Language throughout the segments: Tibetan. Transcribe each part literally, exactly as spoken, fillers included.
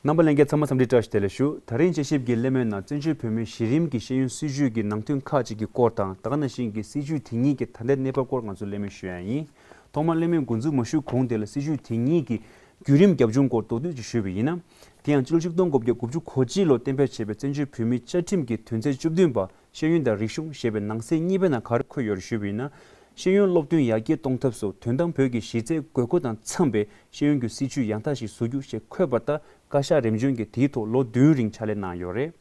རྣམ་པ་ལྷན་རྒྱས་ཚང་མ་འཚམས་འདྲི་བཀྲ་ཤིས་བདེ་ལེགས་ཞུ། ད་རིང་དཔྱད་ཞིབ་ཀྱི་གླེང་མོལ་ནང་བཙན་བྱོལ་བོད་མིའི་གཞི་རིམ་གྱི་ཤེས་ཡོན་སྲིད་བྱུས་ཀྱི་ནང་དོན་ཁག་ཅིག་གི་སྐོར་དང་། ད་ག་ནང་བཞིན་གྱི་སྲིད་བྱུས་དེ་ཉིད་ཀྱི་ད་ལྟའི་གནས་བབ་སྐོར་ང་ཚོས་གླེང་མོལ་ཞུ་ཡ་ཡིན། ཐོག་མར་གླེང་མོལ་འགོ་འཛུགས་མ་ཞུས་གོང་དེ་ལ་སྲིད་བྱུས་དེ་ཉིད་ཀྱི་བརྒྱུད་རིམ་རྒྱབ་ལྗོངས་སྐོར་མདོར་བསྡུས་ཅིག་ཞུས་པ་ཡིན་ན། དེ་ཡང་ཕྱི་ལོ་ཆིག་སྟོང་དགུ་བརྒྱ་དགུ་བཅུ་གོ་གཅིག་ལོར་གཏན་འབེབས་བྱས་པའི་བཙན་བྱོལ་བོད་མིའི་བཅའ་ཁྲིམས་ཀྱི་དོན་ཚན་བཅུ་བདུན་པ་ཤེས་ཡོན་དང་རིག་གཞུང་ཞེས་པའི་ནང་གསེས་གཉིས་པའི་ནང་ག་རེ་འཁོད་ཡོད་རེད་ཞུས་པ་ཡིན་ན། ཤེས་ཡོན་སློབ་སྟོན་ཡར་རྒྱས་གཏོང་ཐབས་སུ་དོན་དམ་བོད་ཀྱི་གཞི་རྩའི་དགོས་མཁོ་དང་འཚམས་པའི་ཤེས་ཡོན་གྱི་སྲིད་བྱུས་ཡང་དག་ཞིག་བཟོ་རྒྱུ་ཞེས་འཁོད་པ་ལྟར། བཀའ་ཤག་རིམ་བྱོན་གྱིས་དེའི་ཐོག་ལོ་བདུན་རིང་ཕྱག་ལས་གནང་ཡོད་རེད།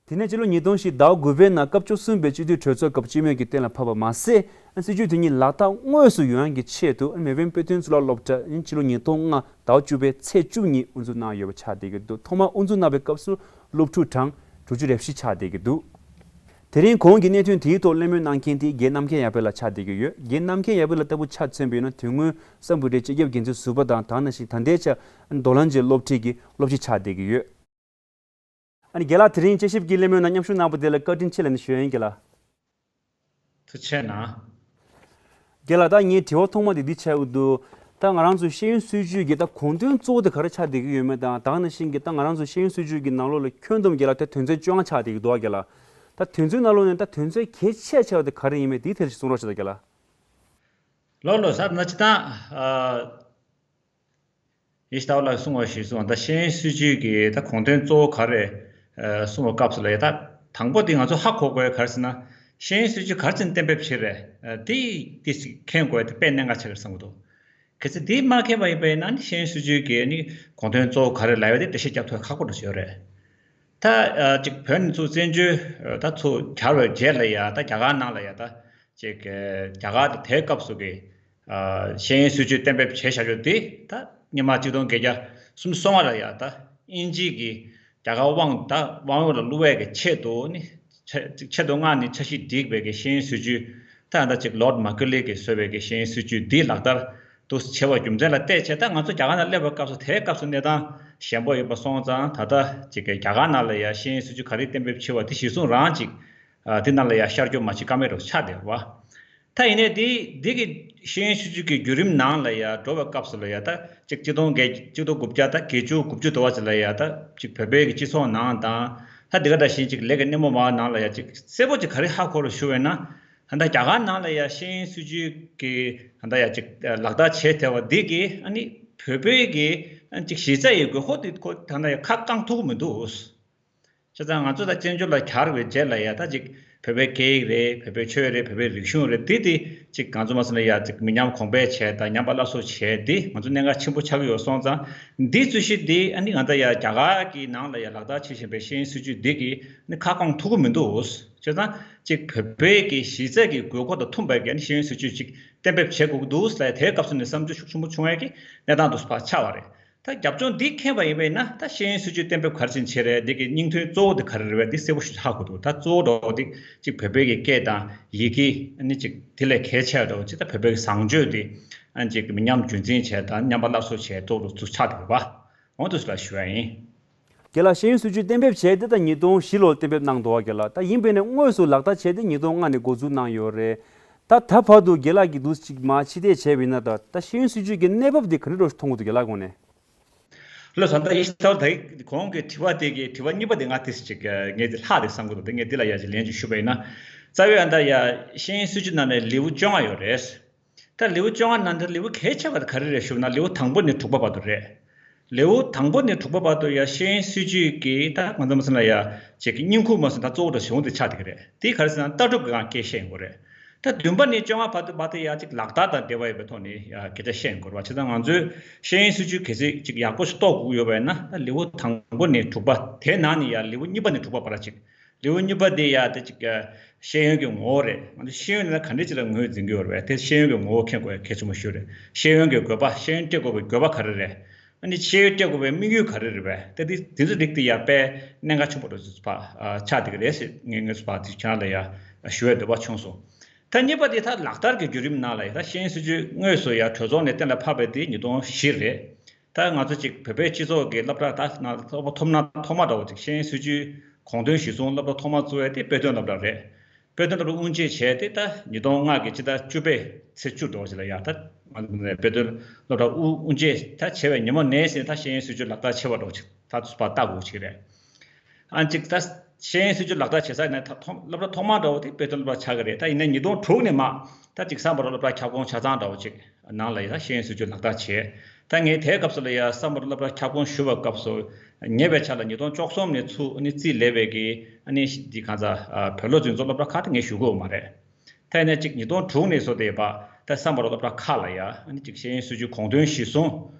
དེ་ནས་ཕྱི་ལོ་ཉིས་སྟོང་བཞི་ཟླ་བ་དགུ་པའི་ནང་སྐབས་བཅུ་གསུམ་པའི་སྤྱི་འཐུས་གྲོས་ཚོགས་སྐབས་སྤྱི་མོས་ཀྱིས་གཏན་ལ་ཕབ་པ་མ་ཟད། སྲིད་བྱུས་དེ་ཉིད་ལག་བསྟར་དངོས་སུ་ཡོང་ཡག་གི་ཆེད་དུ། མེས་དབོན་དཔེ་སྟོན་གཙུག་ལག་སློབ་གྲྭ་ཕྱི་ལོ་ཉིས་སྟོང་ལྔ་ཟླ་བ་བཅུ་པའི་ཚེས་བཅུ་ཉིན་དབུ་འཛུགས་གནང་ཡོད་པ་ཆགས་བསྡད་ཀྱི་འདུག་ཐོག་མར་དབུ་འཛུགས་གནང་བའི་སྐབས་སུ་སློབ་ཕྲུག་གྲངས་དྲུག་ཅུ་རེ་བཞི་ཆགས་བསྡད་ཀྱི་འདུག་དེ་རིང་གོང་གི་གནད་དོན་དེའི་ཐོག་གླེང་མོལ་གནང་མཁན་དེ་རྒན་རྣམ་མཁྱེན་ཡར་འཕེལ་ལགས་ཆགས་བསྡད་ཀྱི་ཡོད། རྒན་རྣམ་མཁྱེན་ཡར་འཕེལ་ལགས་ལྟ་བུ་ཆ་མཚོན་པ་ཡིན་ན། དོན་དངོས་སམ་བྷོ་ཊའི་སྤྱི་ཁྱབ་འགན་འཛིན་ཟུར་པ་དང་། ད་ག་ནང་བཞིན་ད་ལྟའི་ཆར་མདོ་ལམ་གྱི་སློབ་ཁྲིད་ཀྱི་སློབ་སྤྱི་ཆགས་བསྡད་ཀྱི་ཡོད། ཨ་ནི་རྒན་ལགས། དེ་རིང་དཔྱད་ཞིབ་ཀྱི་གླེང་མོལ་ནང་མཉམ་ཞུགས་གནང་བ་དེ་ལ་བཀའ་དྲིན་ཆེ་ལབ་ནས་ཞུ་ཡ་ཡིན། རྒན་ལགས། ཐུགས་རྗེ་གནང་། རྒན་ལགས། ད་ངའི་དྲི་བ་ཐོག་མ་དེ་འདི་ཆགས་ཀྱི་འདུག་ད་ང་རང་ཚོའི་ཤེས་ཡོན་སྲིད་བྱུས་ཀྱི་ད་དགོངས་དོན་གཙོ་བོ་དེ་ག་རེ་ཆགས་བསྡད་ཀྱི་ཡོད་མེད་དང་། ད་ག་ནང་བཞིན་གྱི་ད་ང་རང་ཚོའི་ཤེས་ཡོན་སྲིད་བྱུས་ཀྱི་ནང་ལོགས་ལ་ཁྱོན་བསྡོམས་རྒན་ལགས་ད་དོན་ཚན་བཅོ་ལྔ་ཆགས་བསྡད་ཀྱི་འདུག་ག་རྒན་ལགས། ད་དོན་ཚན་ནང་ལོགས་ནས་ད་དོན་ཚན་གལ་ཆེ་ཆེ་བ་དེ་ག་རེ་ཡིན་མེད་དེའི་ཐད་ཞིག་གསུང་རོགས་བྱེད་དང་རྒན་ལགས། ལགས་ལགས། ད་ནི་སྤྱིར་བཏང་ཨ། ཡེ་ཤེས་ཟླ་བ་ལགས་གསུངས་པ་ཞིག་སོང་། ད་ཤེས་ཡོན་སྲིད་བྱུས་ཀྱི་ད་དགོངས་དོན་གཙོ་བོ་ག་རེ་ཨ་གསུངས་པའི་སྐབས་སུ་ལ་ཡ། ད་དང་པོ་དེ་ང་ཚོ་ཧ་གོ་དགོས་ག་རེ་ཟེར་ན། ཤེས་ཡོན་སྲིད་བྱུས་ག་རེ་བྱས་ནས་གཏན་འབེབས་བྱས་རེད། ཨ་དེ་དེ་ཞིག་མཁྱེན་དགོས། དེ་དཔེ་གནད་འགག་ཆེ་རེད་བསམ་གྱི་འདུག་གལ་སྲིད་དེ་མ་མཁྱེན་པ་ཡིན་པ་ཡིན་ན་ནི། ཤེས་ཡོན་སྲིད་བྱུས་ཀྱི་ནི་དགོངས་དོན་གཙོ་བོ་ག་རེ་ལབ་ཡ་དེ་འགྲེལ་བཤད་རྒྱག་ཐུབ་ཡ་ཁག་པོ་འདྲ་ཞིག་ཡོད་རེད། ད་ཨ་ཅིག་བོད་ནས་ཚུར་བཙན་བྱོལ་ཨ་ད་ཚུར་གྱར་བའི་རྗེས་ལ་ཡ། ད་རྒྱ་གར་ནང་ལ་ཡ། ད་ཅིག་རྒྱ་གར་དེ་དེའི་སྐབས་སུ་གི་ཨ་ཤེས་ཡོན་སྲིད་བྱུས་གཏན་འབེབས་བྱས་བཞག་རྒྱུ་དེ། ད་སྔོན་མ་ཆིག་སྟོང་བརྒྱད་བརྒྱ་སུམ་ཅུ་སོ་ལྔ་ལ་ཡ། ད་དབྱིན་ཇི་གི་རྒྱ་གར་དབང་ད་དབང་འོག་ལ་བླུག་ཡས་ཀྱི་ཆེད་དུ་ནི། ཆེ་ཆེད་དུ་མངགས་ནས་འཆར་གཞི་བསྒྲིགས་པའི་གི་ཤེས་ཡོན་སྲིད་བྱུས། ད་ད་ཅིག་ལོརྡ་མ་ཀོ་ལི་གིས་བཟོས་པའི་གི་ཤེས་ཡོན་སྲིད་བྱུས་འདི་ལག་བསྟར་དུ་བྱས་པ་རྒྱུ་མཚན་ལ་བལྟས་བྱས། ད་ང་ཚོ་རྒྱ་གར་ནང་སླེབས་པའི་སྐབས་སུ་དེའི་སྐབས་སུ་གནས་སྟངས་ཞན་པོ་ཡོད་པ་སོང་ཙང་། ད་ལྟ་ཅིག་གི་རྒྱ་གར་ནང་ལ་ཡ་ཤེས་ཡོན་སྲིད་བྱུས་ག་རེ་གཏན་འབེབས་བྱས་པ་དེ་གཞིར་བཟུང་རང་ཅིག་ཨ་དེ་ནང་ལ་ཡ་ཤར་སྐྱོད་མ་བྱེད་ཀ་མེད་འགྲོ་ཆགས་བསྡད་པ། ད་ཡིན་ནའི་དེ་དེ་གི་ཤེས་ཡོན་སྲིད་བྱུས་ཀྱི་བརྒྱུད་རིམ་ནང་ལ་ཡ་འགྲོ་བའི་སྐབས་སུ་ལ་ཡ། ད་ཅིག་ཆིག་སྟོང་བརྒྱད་ཆིག་སྟོང་དགུ་བརྒྱ་ད་བརྒྱད་ཅུ་དགུ་བཅུ་དུ་བ་ཅིག་ལ་ཡ། ད་ཅིག་བོད་པའི་གི་སྤྱི་ཚོགས་ནང་དང་། ད་འདི་ག་འདྲ་ཞིག་ཅིག་ལས་ཀའི་སྣེ་མོ་མ་ནང་ལ་ཡ་ཅིག་གསལ་པོ་ཅིག་ག་རེ་ཧ་གོ་རུ་ཞུ་བས་ན། ད་ལྟ་རྒྱ་གར་ནང་ལ་ཡ་ཤེས་ཡོན་སྲིད་བྱུས་ཀྱི་ད་ལྟ་ཡ་ཅིག་ལག་བསྟར་བྱེད་ཐལ་བ་འདི་གིས་ཨ་ནི་བོད་པའི་གི་ཨ་ཅིག་གཞི་རྩ་ཡི་དགོས་མཁོ་དེ་ཁོ་ད་ལྟ་ཡ་ཁ་བསྐང་ཐུབ་ཀྱི་མི་འདུག་བྱས་ཙང་ང་ཚོ་ད་བཙན་བྱོལ་ལ་གྱར་བའི་རྗེས་ལ་ཡ། ད་ཅིག་བོད་པའི་སྐད་ཡིག་རེད། བོད་པའི་ཆོས་རེད། བོད་པའི་རིག་གཞུང་རེད། དེ་དེ་ཅིག་ང་ཚོ་མ་ཟེར་ན་ཡ་ཅིག་མི་ཉམས་གོང་འཕེལ་བྱས་དང་། ཉམས་པ་སླར་གསོ་བྱས་དེ་ང་ཚོ་གནད་འགག་ཆེན་པོ་ཆགས་ཀྱི་ཡོད་སོང་ཙང་། འདི་ཚུལ་བཞིན་དེ་ཨ་ནི་ང་ད་ཡ་རྒྱ་གར་གྱི་ནང་ལ་ཡ་ལག་བསྟར་བྱེད་བཞིན་པའི་ཤེས་ཡོན་སྲིད་བྱུས་འདི་གིས་ནི་ཁ་བསྐང་ཐུབ་ཀྱི་མི་འདུག་བྱས་ཙང་ཅིག་བོད་པའི་གི་གཞི་རྩའི་གི་དགོས་མཁོ་དང་མཐུན་པའི་གི་ཨ་ནི་ཤེས་ཡོན་སྲིད་བྱུས་ཅིག་གཏན་འབེབས་བྱེད་དགོས་ཀྱི་འདུག་ཟེར་དེའི་སྐབས་སུ་ནས་བསམ་ཚུལ་ཤུགས་ཆེན་པོ་བྱུང་བའི་གི་གནས་སྟངས་དུ་ཕར་ཆགས་པ་རེད། ད་རྒྱབ་ལྗོངས་འདི་མཁྱེན་པ་ཡིན་པས་ན། ད་ཤེས་ཡོན་སྲིད་བྱུས་གཏན་འབེབས་ག་རེ་བྱས་ནས་བྱས་རེད། འདི་གི་སྙིང་དོན་གཙོ་བོ་དེ་ག་རེ་རེད་པས། འདི་གསལ་པོ་ཞིག་ཧ་གོ་འདུག་ད་གཙོ་བོ་འདྲ་བོ་དེ་གཅིག་བོད་པའི་གི་སྐད་དང་ཡི་གེ་ཨ་ནི་གཅིག་དེ་ལས་གལ་ཆེ་བ་འདྲ་བོ་གཅིག་ད་བོད་པའི་གི་བཟང་སྤྱོད་དེ་ཨ་ནི་གཅིག་མི་ཉམས་རྒྱུན་འཛིན་བྱས་དང་ཉམས་པ་སླར་གསོ་བྱས་ཐོག་ཏུ་ཚུར་ཆགས་བསྡད་པ་འོ་འདུག་སེ་ལ་ཞུ་བ་ཡིན། རྒན་ལགས། ཤེས་ཡོན་སྲིད་བྱུས་གཏན་འབེབས་བྱས་ཏེ་ད་ཉིས་སྟོང་བཞི་ལོར་གཏན་འབེབས་གནང་འདུག་བ་རྒན་ལགས། ད་ཡིན་པས་ན་དངོས་སུ་ལག་བསྟར་བྱས་ཏེ་ཉིས་སྟོང་ལྔ་ནས་འགོ་འཛུགས་གནང་ཡོད་རེད། ད་ད་བར་དུ་རྒན་ལགས་ཀྱིས་འདུག་ཅིག་མར་ཕྱི་བལྟས་བྱས་པ་ཡིན་ན། ད་ད་ཤེས་ཡོན་སྲིད་བྱུས་ཀྱི་གནས་བབ་འདི་ག་འདྲ་འདྲ་ཞིག་མཐོང་གི་འདུག་རྒན་ལགས་ངོས་ནས། ལགས་སོ། ད་ཡིན་ད་ད་གོང་གི་དྲི་བ་དེ་གི་དྲི་བ་གཉིས་པ་དེ་ང་དེ་ཅིག་ངས་དེ་ལྷག་དེ་བསམ་གི་འདུག་དེ་ངས་འདི་ལ་ཡ་ཅིག་ལན་ཅིག་ཞུ་བ་ཡིན་ན། རྩ་བའི་ཨ་ད་ཡ་ཤེས་ཡོན་སྲིད་བྱུས་ནང་ནས་ལེའུ་བཅོ་ལྔ་ཡོད་རེད། ད་ལེའུ་བཅོ་ལྔ་ནང་དུ་ལེའུ་གལ་ཆེ་བ་དེ་ག་རེ་རེད་ཞུ་ན། ལེའུ་དང་པོ་ནས་དྲུག་པ་བར་དུ་རེད། ལེའུ་དང་པོ་ནས་དྲུག་པ་བར་དུ་ཡ་ཤེས་ཡོན་སྲིད་བྱུས་ཀྱི་ད་ང་ཚོ་མ་ཟེར་ན་ཡ་ཅིག་གི་སྙིང་ཁུང་མ་ཟེར་ན་གཙོ་བོ་དང་གཞུང་དེ་ཆགས་བསྡད་ཀྱི་རེད། དེ་ག་རེ་ཟེར་ན་ལྟ་གྲུབ་ཀྱི་སྒང་སྐད་བཤད་ཡོང་གི་རེད། ད་བདུན་པ་ནས་བཅོ་ལྔ་བར་དུ་བར་དུ་ཡ་ཅིག་ལག་བསྟར་དང་འབྲེལ་བ་ཡོད་པའི་ཐོག་ནས་ཡ་སྐད་ཆ་བཤད་ཡོང་གི་རེད་བ། བྱས་ཙང་ང་ཚོས་ཤེས་ཡོན་སྲིད་བྱུས་གལ་སྲིད་ཅིག་ཡག་པོ་ཞིག་རྟོགས་དགོས་ཡོད་པ་ཡིན་ན། ད་ལེའུ་དང་པོ་ནས་དྲུག་པ་དེ་ནང་ནས་ཡ་ལེའུ་གཉིས་པ་ནས་དྲུག་པ་བར་ཅིག་ལེའུ་གཉིས་པ་དེ་ཡ་དེ་ཅིག་ཤེས་ཡོན་གྱི་ངོ་བོ་རེད། ང་ཚོ་ཤེས་ཡོན་ལ་ག་འདྲ་ཅིག་ལ་ངོས་འཛིན་གྱི་ཡོད་རེད་པས། དེ་ཤེས་ཡོན་གྱི་ངོ་བོ་མཁྱེན་དགོས་ཡ་གལ་ཆེན་པོ་ཞིག་རེད། ཤེས་ཡོན་གྱི་དགོས་པ། ཤེས་ཡོན་སྤྲད་དགོས་པའི་དགོས་པ་ག་རེ་རེད། ཨ་ནི་ཤེས་ཡོན་སྤྲད་དགོས་པའི་དམིགས་ཡུལ་ག་རེ་རེད་པས། དེ་དེ་དེ་ཚོ་རིགས་དེ་ཡ་དཔེ་གནད་འགག་ཆེན་པོ་རེད་ཟེར་བ་ཆགས་བསྡད་ཀྱི་རེད་ཟེར་ངས་ངས་ཚོ་བ་དེ་ཁྱེད་རང་ལ་ཡ་ཞུ་བའི་འདོད་པ་བྱུང་སོང་། ད་གཉིས་པ་དེ་ད་ལག་བསྟར་གྱི་བརྒྱུད་རིམ་ནང་ལ་ཡ་ད་ཤེས་ཡོན་སྲིད་བྱུས་དངོས་སུ་ཡ་གྲོས་ཚོགས་ནས་གཏན་ལ་ཕབ་པ་དེ་ཉིས་སྟོང་བཞི་རེད། ད་ང་ཚོ་ཅིག་བོད་པའི་སྤྱི་ཚོགས་ཀྱི་སློབ་གྲྭ་ད་ན་སློབ་གྲྭ་ཐོབ་ན་ཐོག་མ་འདྲ་བོ་ཅིག་ཤེས་ཡོན་སྲིད་བྱུས་དགོངས་དོན་གཞིར་བཟུང་སློབ་གྲྭ་ཐོག་མ་བཙུགས་ཡ་དེ་དཔེ་སྟོན་སློབ་གྲྭ་རེད། དཔེ་སྟོན་སློབ་གྲྭ་དབུ་འབྱེད་བྱས་ཏེ་ད་ཉིས་སྟོང་ལྔ་གི་ཕྱི་ཟླ་བཅུ་པའི་ཚེས་བཅུ་འདྲ་བོ་ཅིག་ལ་ཡ་ད་ང་ཚོ་དཔེ་སྟོན་སློབ་གྲྭ་དབུ་དབུ་འབྱེད་ད་བྱས་པའི་ཉིན་མོ་ནས་ཟིན་ད་ཤེས་ཡོན་སྲིད་བྱུས་ལག་བསྟར་བྱས་པ་འདྲ་བོ་ཅིག་ ད་ཚོད་པ་ལྟ་དགོས་ཅིག་རེད། ཨ་ཅིག་ད་ཤེས་ཡོན་སྲིད་བྱུས་ལག་བསྟར་བྱེད་ས་ནས་ད་ཐོག་སློབ་གྲྭ་ཐོག་མ་འདྲ་བོ་དེ་དཔེ་སྟོན་སློབ་གྲྭ་ཆགས་ཀྱི་རེད། ད་ཡིན་ནའི་ཉིས་སྟོང་དྲུག་ནས་མ་ད་ཅིག་ས་འབབ་རོགས་སློབ་གྲྭ་ཁྱབ་ཁོངས་ཆ་ཚང་འདྲ་བོ་ཅིག་ནང་ལ་ཡ་ཤེས་ཡོན་སྲིད་བྱུས་ལག་བསྟར་བྱས། ད་ངས་དེའི་སྐབས་སུ་ལ་ཡ་ས་འབབ་རོགས་སློབ་གྲྭ་ཁྱབ་ཁོངས་ཞུ་བའི་སྐབས་སུ་ཉེ་བའི་ཆར་ལ་ཉིས་སྟོང་བཅུ་གསུམ་ནས་ཚུར་ཨ་ནི་རྩིས་ལས་པའི་གི་ཨ་ནི་འདི་གང་ཟག་བོད་ལོ་རྫིང་ཚོ་སློབ་གྲྭ་ཁག་དེ་ངས་ཞུ་གི་ཡོད་མ་རེད། ད་ཡིན་ནའི་ཅིག་ཉིས་སྟོང་དྲུག་ནས་བཟོ་བསྡད་པ་ད་ས་འབབ་རོགས་སློབ་གྲྭ་ཁག་ལ་ཡ་ཨ་ནི་ཅིག་ཤེས་ཡོན་སྲིད་བྱུས་གོང་དོན་གཞིར་བཟུང་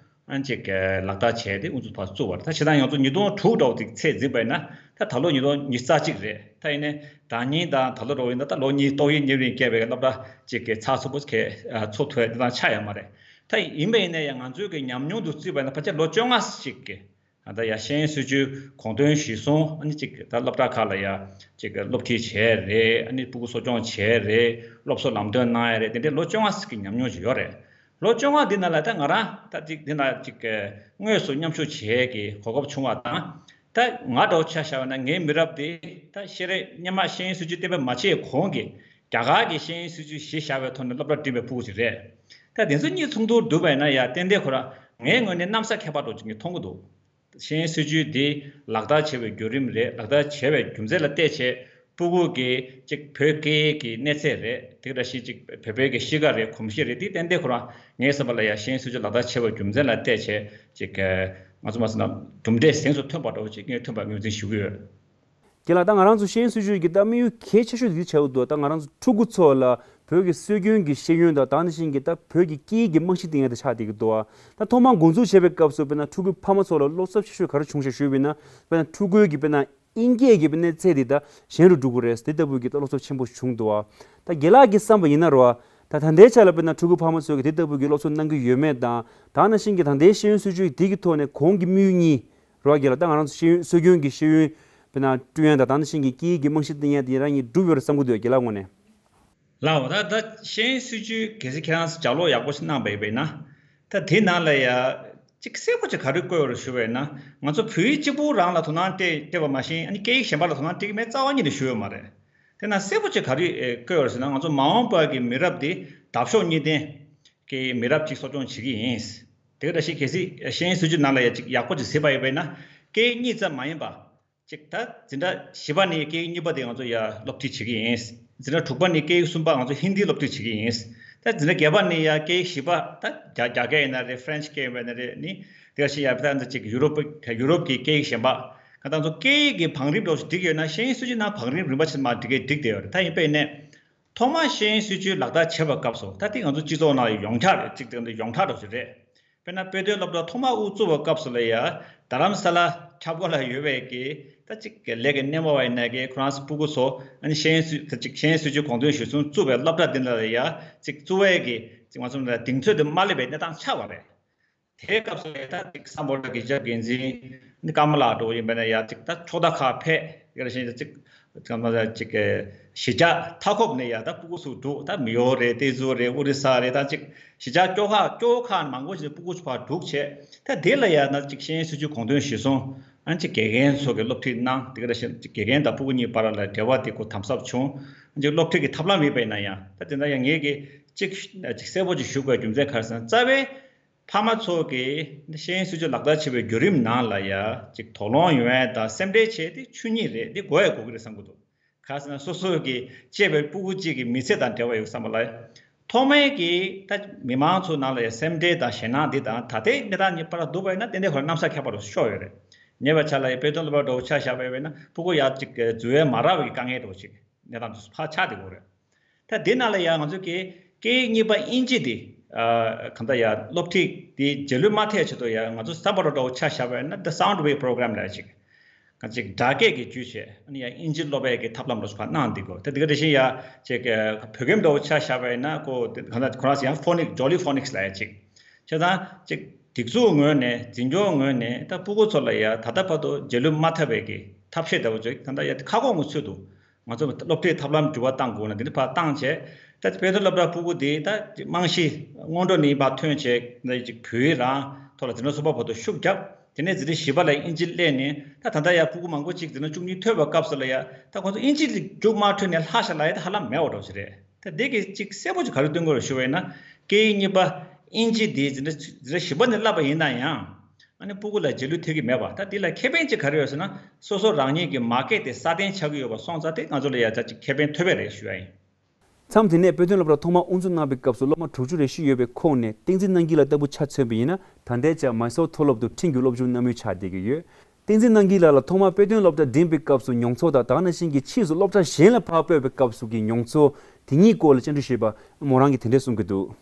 ཨ་ནི་ཅིག་ལག་བསྟར་བྱས་ཏེ་ཨུ་ཚུགས་ཕར་བཙུགས་པ་རེད། ད་བྱས་ཙང་ང་ཚོ་ཉིས་སྟོང་དྲུག་འདྲ་བོ་ཅིག་ཚད་འཛིན་པ་ཡིན་ན་ད་ད་ལོ་ཉིས་སྟོང་ཉི་ཤུ་རྩ་གཅིག་རེད། ད་ཡིན་ནའི་ཟླ་ཉིན་དང་ད་ལོ་འདྲ་བོ་ཡིན་ན་ད་ལོ་གཉིས་ཏོག་དབྱིབས་གཉན་རིམས་བརྒྱབ་པའི་སློབ་གྲྭ་ཅིག་གི་ཚགས་ཚུད་པོ་གས་ཚོགས་ཐུབ་ཡ་དེ་ཙམ་ཆགས་ཡོད་མ་རེད། ད་ཡིན་པ་ཡིན་ན་ཡང་ང་ཚོའི་གི་ཉམས་མྱོང་དུ་བརྩིས་པ་ཡིན་ན་ཕལ་ཆེར་ལོ་བཅོ་ལྔ་ཞིག་གི་ད་ལྟ་ཡ་ཤེས་ཡོན་སྲིད་བྱུས་གོང་དོན་གཞིར་བཟུང་ཨ་ནི་ཅིག་ད་སློབ་གྲྭ་ཁག་ལ་ཡ་ཅིག་སློབ་ཁྲིད་བྱས་རེད། ཨ་ནི་ཕྲུ་གུ་གསོ་སྐྱོང་བྱས་རེད། སློབ་གསོ་ལམ་སྟོན་གནང་ཡ་རེད། དེ་འདྲའི་ལོ་བཅོ་ལྔ་ཙམ་གྱི་ཉམས་མྱོང་ཅིག་ཡོད་རེད། ལོ་བཅོ་ལྔ་འདི་ནང་ལ་ད་ང་རང་ད་ཅིག་འདི་ན་ཅིག་དངོས་སུ་མཉམ་ཞུགས་བྱས་ཀྱི་གོ་སྐབས་བྱུང་བ་དང་། ད་ང་འདྲ་བོ་ཆ་བཞག་པ་ན་ངའི་མི་རབས་དེ་ད་ཤེས་རིག་སྔོན་མ་ཤེས་ཡོན་སྲིད་བྱུས་གཏན་འབེབས་མ་བྱས་གོང་གི་རྒྱ་གར་གྱི་ཤེས་ཡོན་སྲིད་བྱུས་གཞི་བཞག་པའི་ཐོག་ནས་སློབ་གྲྭ་འགྲིམས་པའི་ཕྲུ་གུ་ཅིག་རེད། ད་དེ་ཚོ་གཉིས་མཚུངས་བསྡུར་བསྡུར་བ་ཡིན་ན་ཡ་ཏན་ཏན་ཁོ་རང་ངའི་ངོས་ནས་གནམ་ས་ཁྱད་པར་འདྲ་བོ་ཅིག་ངས་མཐོང་གི་འདུག་ཤེས་ཡོན་སྲིད་བྱུས་འདི་ལག་བསྟར་བྱས་པའི་བརྒྱུད་རིམ་རེད། ལག་བསྟར་བྱས་པའི་རྒྱུ་མཚན་ལ་བལྟས་བྱས་ཕྲུ་གུ་གི་ཅིག་བོད་སྐད་ཡིག་གི་གནས་ཚད་རེད། དེ་འདྲ་ཞིག་ཅིག་བོད་པའི་གི་གཤིས་ཀ་རེད། གོམས་གཤིས་རེད། དེ་ཏན་ཏན་ཁོ་རང་ངའི་བསམ་པ་ལ་ཡ་ཤེས་ཡོན་སྲིད་བྱུས་ལག་བསྟར་བྱས་པའི་རྒྱུ་མཚན་ལ་བལྟས་བྱས་ཅིག་ང་ཚོ་མ་ཟེར་ན་གྲུབ་འབྲས་གཟེངས་སུ་ཐོན་པ་འདྲ་བོ་ཅིག་ངས་ཐོན་པ་ངོས་འཛིན་ཞུ་གི་ཡོད། རྒན་ལགས། ད་ང་རང་ཚོ་ཤེས་ཡོན་སྲིད་བྱུས་ཀྱི་ད་དམིགས་ཡུལ་གལ་ཆེ་ཤོས་དེ་ཆགས་ཀྱི་འདུག་ད་ང་རང་ཚོ་ཕྲུ་གུ་ཚོ་ལ་བོད་ཀྱི་སྲོལ་རྒྱུན་གྱི་ཤེས་ཡོན་དང་། ད་ནང་བཞིན་གྱི་ད་བོད་ཀྱི་སྐད་ཡིག་གི་རྨང་གཞི་བཏིང་ཡ་དེ་ཆགས་བསྡད་ཀྱི་འདུག་ད་ཐོག་མར་འགོ་འཛུགས་བྱས་པའི་སྐབས་སུ་དཔེར་ན་ཕྲུ་གུ་ཕ་མ་ཚོ་ལ་བློ་འཚབ་ཆེ་ཤོས་ག་རེ་བྱུང་ཤག་ཞུས་པ་ཡིན་ན། དཔེར་ན་ཕྲུ་གུའི་གི་དཔེར་ན་དབྱིན་སྐད་ཀྱི་དཔེར་ན་ཚད་དེ་ད་ཞན་རུ་འགྲོ་གི་རེད། དེ་ལྟ་བུའི་གི་ད་བློ་འཚབ་ཆེན་པོ་བྱུང་འདུག་ད་རྒན་ལགས་ཀྱིས་བསམ་པ་ཡིན་ན་རོ། ད་ད་ལྟའི་ཆ་ལ་དཔེར་ན་ཕྲུ་གུ་ཕ་མ་ཚོས་གི་དེ་ལྟ་བུའི་གི་བློ་འཚབ་གནང་གི་ཡོད་མེད་དང་། ད་ནང་བཞིན་གྱི་ད་ལྟའི་ཤེས་ཡོན་སྲིད་བྱུས་དེ་གི་ཐོག་ནས་གོང་གི་དམིགས་ཡུལ་གཉིས། རོགས་རྒྱལ་ལ་ད་ང་རང་ཚོ་ཤེས་ཡོན་སྲོལ་རྒྱུན་གྱི་ཤེས་ཡོན་དཔེར་ན་སྐྲུན་ཡ་དང་། ད་ནང་བཞིན་གྱི་སྐད་ཡིག་གི་རྨང་གཞི་བཏིང་ཡ་དེ་རང་གཉིས་འགྲུབ་ཡོད་རེད་བསམ་གྱི་འདུག་རྒྱལ་ལགས་ངོས་ནས། ལགས་འོ། ད་ད་ཤེས་ཡོན་སྲིད་བྱུས་གལ་སྲིད་ཁྱེད་རང་ལྗགས་ཀློག་ཡག་པོ་ཞིག་གནང་པ་ཡིན་པས་ན། ད་དེ་ནང་ལ་ཡ་ཅིག་གསལ་པོ་ཅིག་ག་རེ་བཀོད་ཡོད་རེད་ཞུ་བས་ན། ང་ཚོ་བོད་ཡིག་གཅིག་པུ་རང་ལ་དོ་སྣང་སྤྲད་སྤྲད་པ་མ་ཤེས། ཨ་ནི་སྐད་ཡིག་གཞན་པ་ལ་དོ་སྣང་སྤྲད་ཀྱི་མེད་རྩ་བ་ཉིད་ནས་ཞུ་ཡོད་མ་རེད། དེ་ན་གསལ་པོ་ཅིག་ག་རེ་བཀོད་ཡོད་རེད་ཟེར་ན། ང་ཚོ་མ་འོངས་པ་གི་མི་རབས་དེ་འདབ་གཤོག་གཉིས་ལྡན་གྱི་མི་རབས་ཅིག་གསོ་སྐྱོང་བྱེད་ཀྱི་ཡིན། དེ་ག་འདྲ་ཞིག་གལ་སྲིད་ཤེས་ཡོན་སྲིད་བྱུས་ནང་ལ་ཡ་ཅིག་ཡག་པོ་ཅིག་གཟིགས་པ་ཡིན་པས་ན། སྐད་ཡིག་གཉིས་ཙམ་མ་ཡིན་པ། ཅིག་ད་འཛིན་གྲྭ་བཞི་པ་ནས་སྐད་ཡིག་གཉིས་པ་དེ་ང་ཚོ་ཡ་སློབ་ཁྲིད་བྱེད་ཀྱི་ཡིན། འཛིན་གྲྭ་དྲུག་པ་ནས་སྐད་ཡིག་གསུམ་པ་ང་ཚོ་ཧིན་དི་སློབ་ཁྲིད་བྱེད་ཀྱི་ཡིན། ད་འཛིན་གྲྭ་བརྒྱད་པ་ནས་ཡ་སྐད་ཡིག་བཞི་པ། ད་རྒྱ་རྒྱ་སྐད་ཡིན་ན་རེད། ཧྥ་རན་ཆི་སྐད་ཡིན་པ་ཡིན་ན་རེད། ནི་དེ་ག་ཞིག་ཡ་ད་ཅིག་ཡུ་རོབ་ཡུ་རོབ་ཀྱི་སྐད་ཡིག་གཞན་པ། ང་ད་ཚོ་སྐད་ཡིག་གི་བང་རིམ་འདྲ་བོ་ཞིག་བསྒྲིགས་ཡོད་ན། ཤེས་ཡོན་སྲིད་བྱུས་ནང་བང་རིམ་རིམ་པ་ཆེན་མ་བསྒྲིགས་ཀྱི་བསྒྲིགས་བསྡད་ཡོད་རེད། ད་ཡིན་པས་ནས་ཐོག་མར་ཤེས་ཡོན་སྲིད་བྱུས་ལག་བསྟར་བྱེད་པའི་སྐབས་སུ། ད་དེ་ང་ཚོ་སྤྱི་ཚོགས་ནང་ཡོངས་གྲགས་རེད། ཅིག་དེ་ཡོངས་གྲགས་འདྲ་བོ་ཞིག་རེད། དཔེར་ན་དཔེ་སྟོན་སློབ་གྲྭ་ཐོག་མར་དབུ་བཙུགས་པའི་སྐབས་སུ་ལ་ཡ་རྡ་རམ་ས་ལ་ཁྱབ་སྒོ་ལ་ཡོད་པའི་གི་ད་ཅིག་གི་ལས་ཀྱི་སྣེ་མོ་བ་ཡིན་ན་གི་ཁོ་རང་ཚོ་ཕྲུ་གུ་ཚོ་ཨ་ནི་ཤེས་ཡོན་སྲིད་ད་ཅིག་ཤེས་ཡོན་སྲིད་བྱུས་གོང་དོན་གཞིར་བཟུང་བཙུགས་པའི་སློབ་གྲྭ་འདི་འདྲ་ལ་ཡ་ཅིག་བཙུགས་པའི་གི་ཅིག་ང་ཚོ་ལ་གདེང་ཚོད་དུ་མ་སླེབས་པའི་གནས་སྟངས་ཆགས་པ་རེད། དེའི་སྐབས་སུ་ཡ་ད་ཅིག་སམ་བྷོ་ཊ་གི་ཞབས་འགན་འཛིན་ནི་ཀ་མ་ལ་འདྲ་བོ་ཡིན་པ་ན་ཡ་ཅིག་ད་ཕྱོགས་མཐའ་ཁག་ཕེབས། དེ་ག་ནང་བཞིན་ཅིག་ཅིག་གཞིས་ཆགས་མཐའ་འཁོབ་ནས་ཡ་ད་ཕྲུ་གུ་ཚོ་འགྲོ། ད་མེའོ་རེད། ཏེ་ཛུ་རེད། ཨོ་རི་ས་རེད། ད་ཅིག་གཞིས་ཆགས་ཀྱོག་ཁ་ཀྱོག་ཁ་མང་པོ་ཞིག་ནས་ཕྲུ་གུ་ཚོ་ཕར་འགྲོ་བྱས། ད་དེ་ལ་ཡ་ན་ཅིག་ཤེས་ཡོན་སྲིད་བྱུས་གོང་དོན་གཞིར་བཟུང་ཨ་ཅིག་དགེ་རྒན་ཚོ་གི་སློབ་ཁྲིད་གནང་། དེ་ག་ནང་བཞིན་ཅིག་དགེ་རྒན་དང་ཕྲུ་གུ་གཉིས་བར་ལ་འབྲེལ་བ་དེ་ཁོ་དམ་ཟབ་བྱུང་། ཨ་ཅིག་སློབ་ཁྲིད་ཀྱི་ཐབས་ལམ་ཡིན་པ་ཡིན་ན་ཡང་། ད་དེ་འདྲ་ཡང་ངེད་ཀྱིས་ཅིག་ཅིག་གསལ་པོ་ཅིག་ཞུ་དགོས་རྒྱུ་མཚན་ག་རེ་ཟེར་ན། རྩ་བའི་ཕ་མ་ཚོ་གིས་ཤེས་ཡོན་སྲིད་བྱུས་ལག་བསྟར་བྱེད་པའི་བརྒྱུད་རིམ་ནང་ལ་ཡ་ཅིག་དོགས་སློང་ཡོང་ཡ་དང་སེམས་ཁྲལ་བྱས་ཏེ་ཆོས་ཉིད་རེད། འདི་དགོས་ཡ་དགོས་ཀྱི་རེད་བསམ་གྱི་འདུག་ག་རེ་ཟེར་ན་སོ་སོ་གིས་གཅེས་པའི་ཕྲུ་གུ་གཅིག་གི་མི་ཚེ་དང་འབྲེལ་བ་ཡོད་བསམ་པ་ལ། ཐོག་མའི་གི་ད་མི་མང་ཚོ་ནང་ལ་ཡ་སེམས་ཁྲལ་དང་ཞེད་སྣང་འདི་དང་ད་ལྟའི་གནས་སྟངས་གཉིས་བར་ལ་བསྡུར་བ་ཡིན་ན་ཏན་ཏན་ཁོ་རང་གནམ་ས་ཁྱད་པར་དུ་ཤོར་ཡོད་རེད། ཉེ་བའི་ཆར་ལ་ཡ་དཔེ་སྟོན་སློབ་གྲྭ་འདྲ་བོ་ཆ་བཞག་པ་ཡིན་ན་ཕྲུ་གུ་ཡ་ཅིག་འཛུལ་ཡ་མ་རག་པའི་དཀའ་ངལ་འདྲ་བོ་ཅིག་གནས་སྟངས་དུ་ཕར་ཆགས་བསྡད་ཡོད་རེད། ད་དེ་ནང་ལ་ཡང་ང་ཚོ་གི་སྐད་ཡིག་གཉིས་པ་དབྱིན་ཇི་འདི། ཨ་གང་ལྟར་ཡང་སློབ་ཁྲིད་འདི་རྗེས་ལུས་མ་ཐེབས་ཆེད་དུ་ཡང་ང་ཚོ་སམ་བྷོ་ཊ་འདྲ་བོ་ཆ་བཞག་པ་ཡིན་ན། The Sound Wave Program ལབ་ཅིག་གང་ཅིག་སྒྲ་སྐད་ཀྱི་བརྒྱུད་བྱས། ཨ་ནི་ཡང་དབྱིན་ཇི་སློབ་པའི་གི་ཐབས་ལམ་འདྲ་བོ་ཞིག་ཕར་གནང་འདི་གོ། ད་དེ་ག་དེ་བཞིན་ཡང་ཅིག་བོད་ཁྱིམ་འདྲ་བོ་ཆ་བཞག་པ་ཡིན་ན་ཁོ་གང་ལྟར་ཁོ་རང་ཚོ་ཡང་ཕོ་ནིག་ཇོ་ལི་ཕོ་ནིག་ལབ་ཅིག་བྱས་ཙང་ཅིག་སྒྲིག་འཛུགས་ངོས་ནས་འཛིན་སྐྱོང་ངོས་ནས་ད་ཕྲུ་གུ་ཚོ་ལ་ཡང་ད་ལྟ་བར་དུ་རྗེས་ལུས་མ་ཐེབས་པའི་གི་ཐབས་ཤེས་འདྲ་བོ་ཅིག་གང་ལྟར་ཡང་ཁ་སྐོང་གི་ཚུལ་དུ། ང་ཚོ་སློབ་ཁྲིད་ཐབས་ལམ་འགྱུར་བ་གཏང་དགོས་ན་འདི་འདྲ་ཕར་བཏང་བྱས། ད་དཔེ་སྟོན་སློབ་གྲྭ་ཕྲུ་གུ་དེ་ད་རྨང་གཞི་སྔོན་འགྲོ་ནས་ཕར་ཐོན་བྱས་ནས་ཅིག་བོད་ཡིག་རང་ཐོག་ལ་འཛིན་གྲྭ་གསུམ་པ་བར་དུ་ཤུགས་བརྒྱབ། དེ་ནས་འཛིན་གྲྭ་བཞི་པ་ལ་དབྱིན་ཇི་སླེབས་ནས། ད་ད་ལྟ་ཡང་ཕྲུ་གུ་མང་པོ་ཅིག་འཛིན་གྲྭ་བཅུ་གཉིས་ཐོན་པའི་སྐབས་སུ་ལ་ཡ་ད་ཁོང་ཚོ་དབྱིན་ཇི་མཇུག་མ་ཐོན་ནས་ལྷག་ཤ་ལ་ཡ་ད་ཧ་ལམ་མེད་པ་འདྲ་བོ་ཞིག་རེད། ད་འདི་གིས་ཅིག་གསལ་པོ་ཅིག་ག་རེ་སྟོན་གྱི་ཡོད་རེད་ཞུ་བ་ཡིན་ན། སྐད་ཡིག་གཉིས་པ་དབྱིན་ཇི་འདི་འཛིན་གྲྭ་འཛིན་གྲྭ་བཞི་པ་ནས་བསླབ་པ་ཡིན་ན་ཡང་། ཨ་ནི་སྤུ་གུ་ལ་རྗེས་ལུས་ཐེབས་ཀྱི་མེད་པ། ད་འདི་ལ་ཁེ་ཕན་ཅིག་ག་རེ་ཡོད་ཟེར་ན། སོ་སོ་རང་ཉིད་ཀྱི་མར་ཀེཊ་དེ་སྲ་བརྟན་ཆགས་ཀྱི་ཡོད་པ་སོང་ཙང་དེ་ང་ཚོ་ལ་ཡ་ད་ཅིག་ཁེ་ཕན་ཐོབ་པ་རེད་ཞུ་ཡ་ཡིན། མཚམས་དེ་ནས་དཔེ་སྟོན་སློབ་གྲྭ་ཐོག་མར་དབུ་འཛུགས་གནང་པའི་སྐབས་སུ་སློབ་མ་དྲུག་ཅུ་རེ་བཞི་ཡོད་པའི་ཁོངས་ནས་བསྟན་འཛིན་རྣམ་རྒྱལ་ལགས་ལྟ་བུ་ཆ་མཚོན་པ་ཡིན་ན། ད་ལྟའི་ཆར་མཱི་སོར་མཐོ་སློབ་ཏུ་ཁྲིམས་ཀྱི་སློབ་སྦྱོང་གནང་མུས་ཆགས་བསྡད་ཀྱི་ཡོད། བསྟན་འཛིན་རྣམ་རྒྱལ་ལགས་ལ་ཐོག་མར་དཔེ་སྟོན་སློབ་གྲྭ་འགྲིམས་པའི་སྐབས་སུ་མྱོང་ཚོར་དང་། དེ་ནང་བཞིན་གྱི་ཕྱིས་སུ་སློབ་གྲྭ་གཞན་ལ་ཕར་སྤོས་པའི་སྐབས་སུ་གི་མྱོང་ཚོར་དེ་གཉིས་སྐོར་ལ་བཅར་འདྲི་ཞུས་པར་མོ་རང་གིས་དེ་འདྲ་གསུང་གི་འདུག།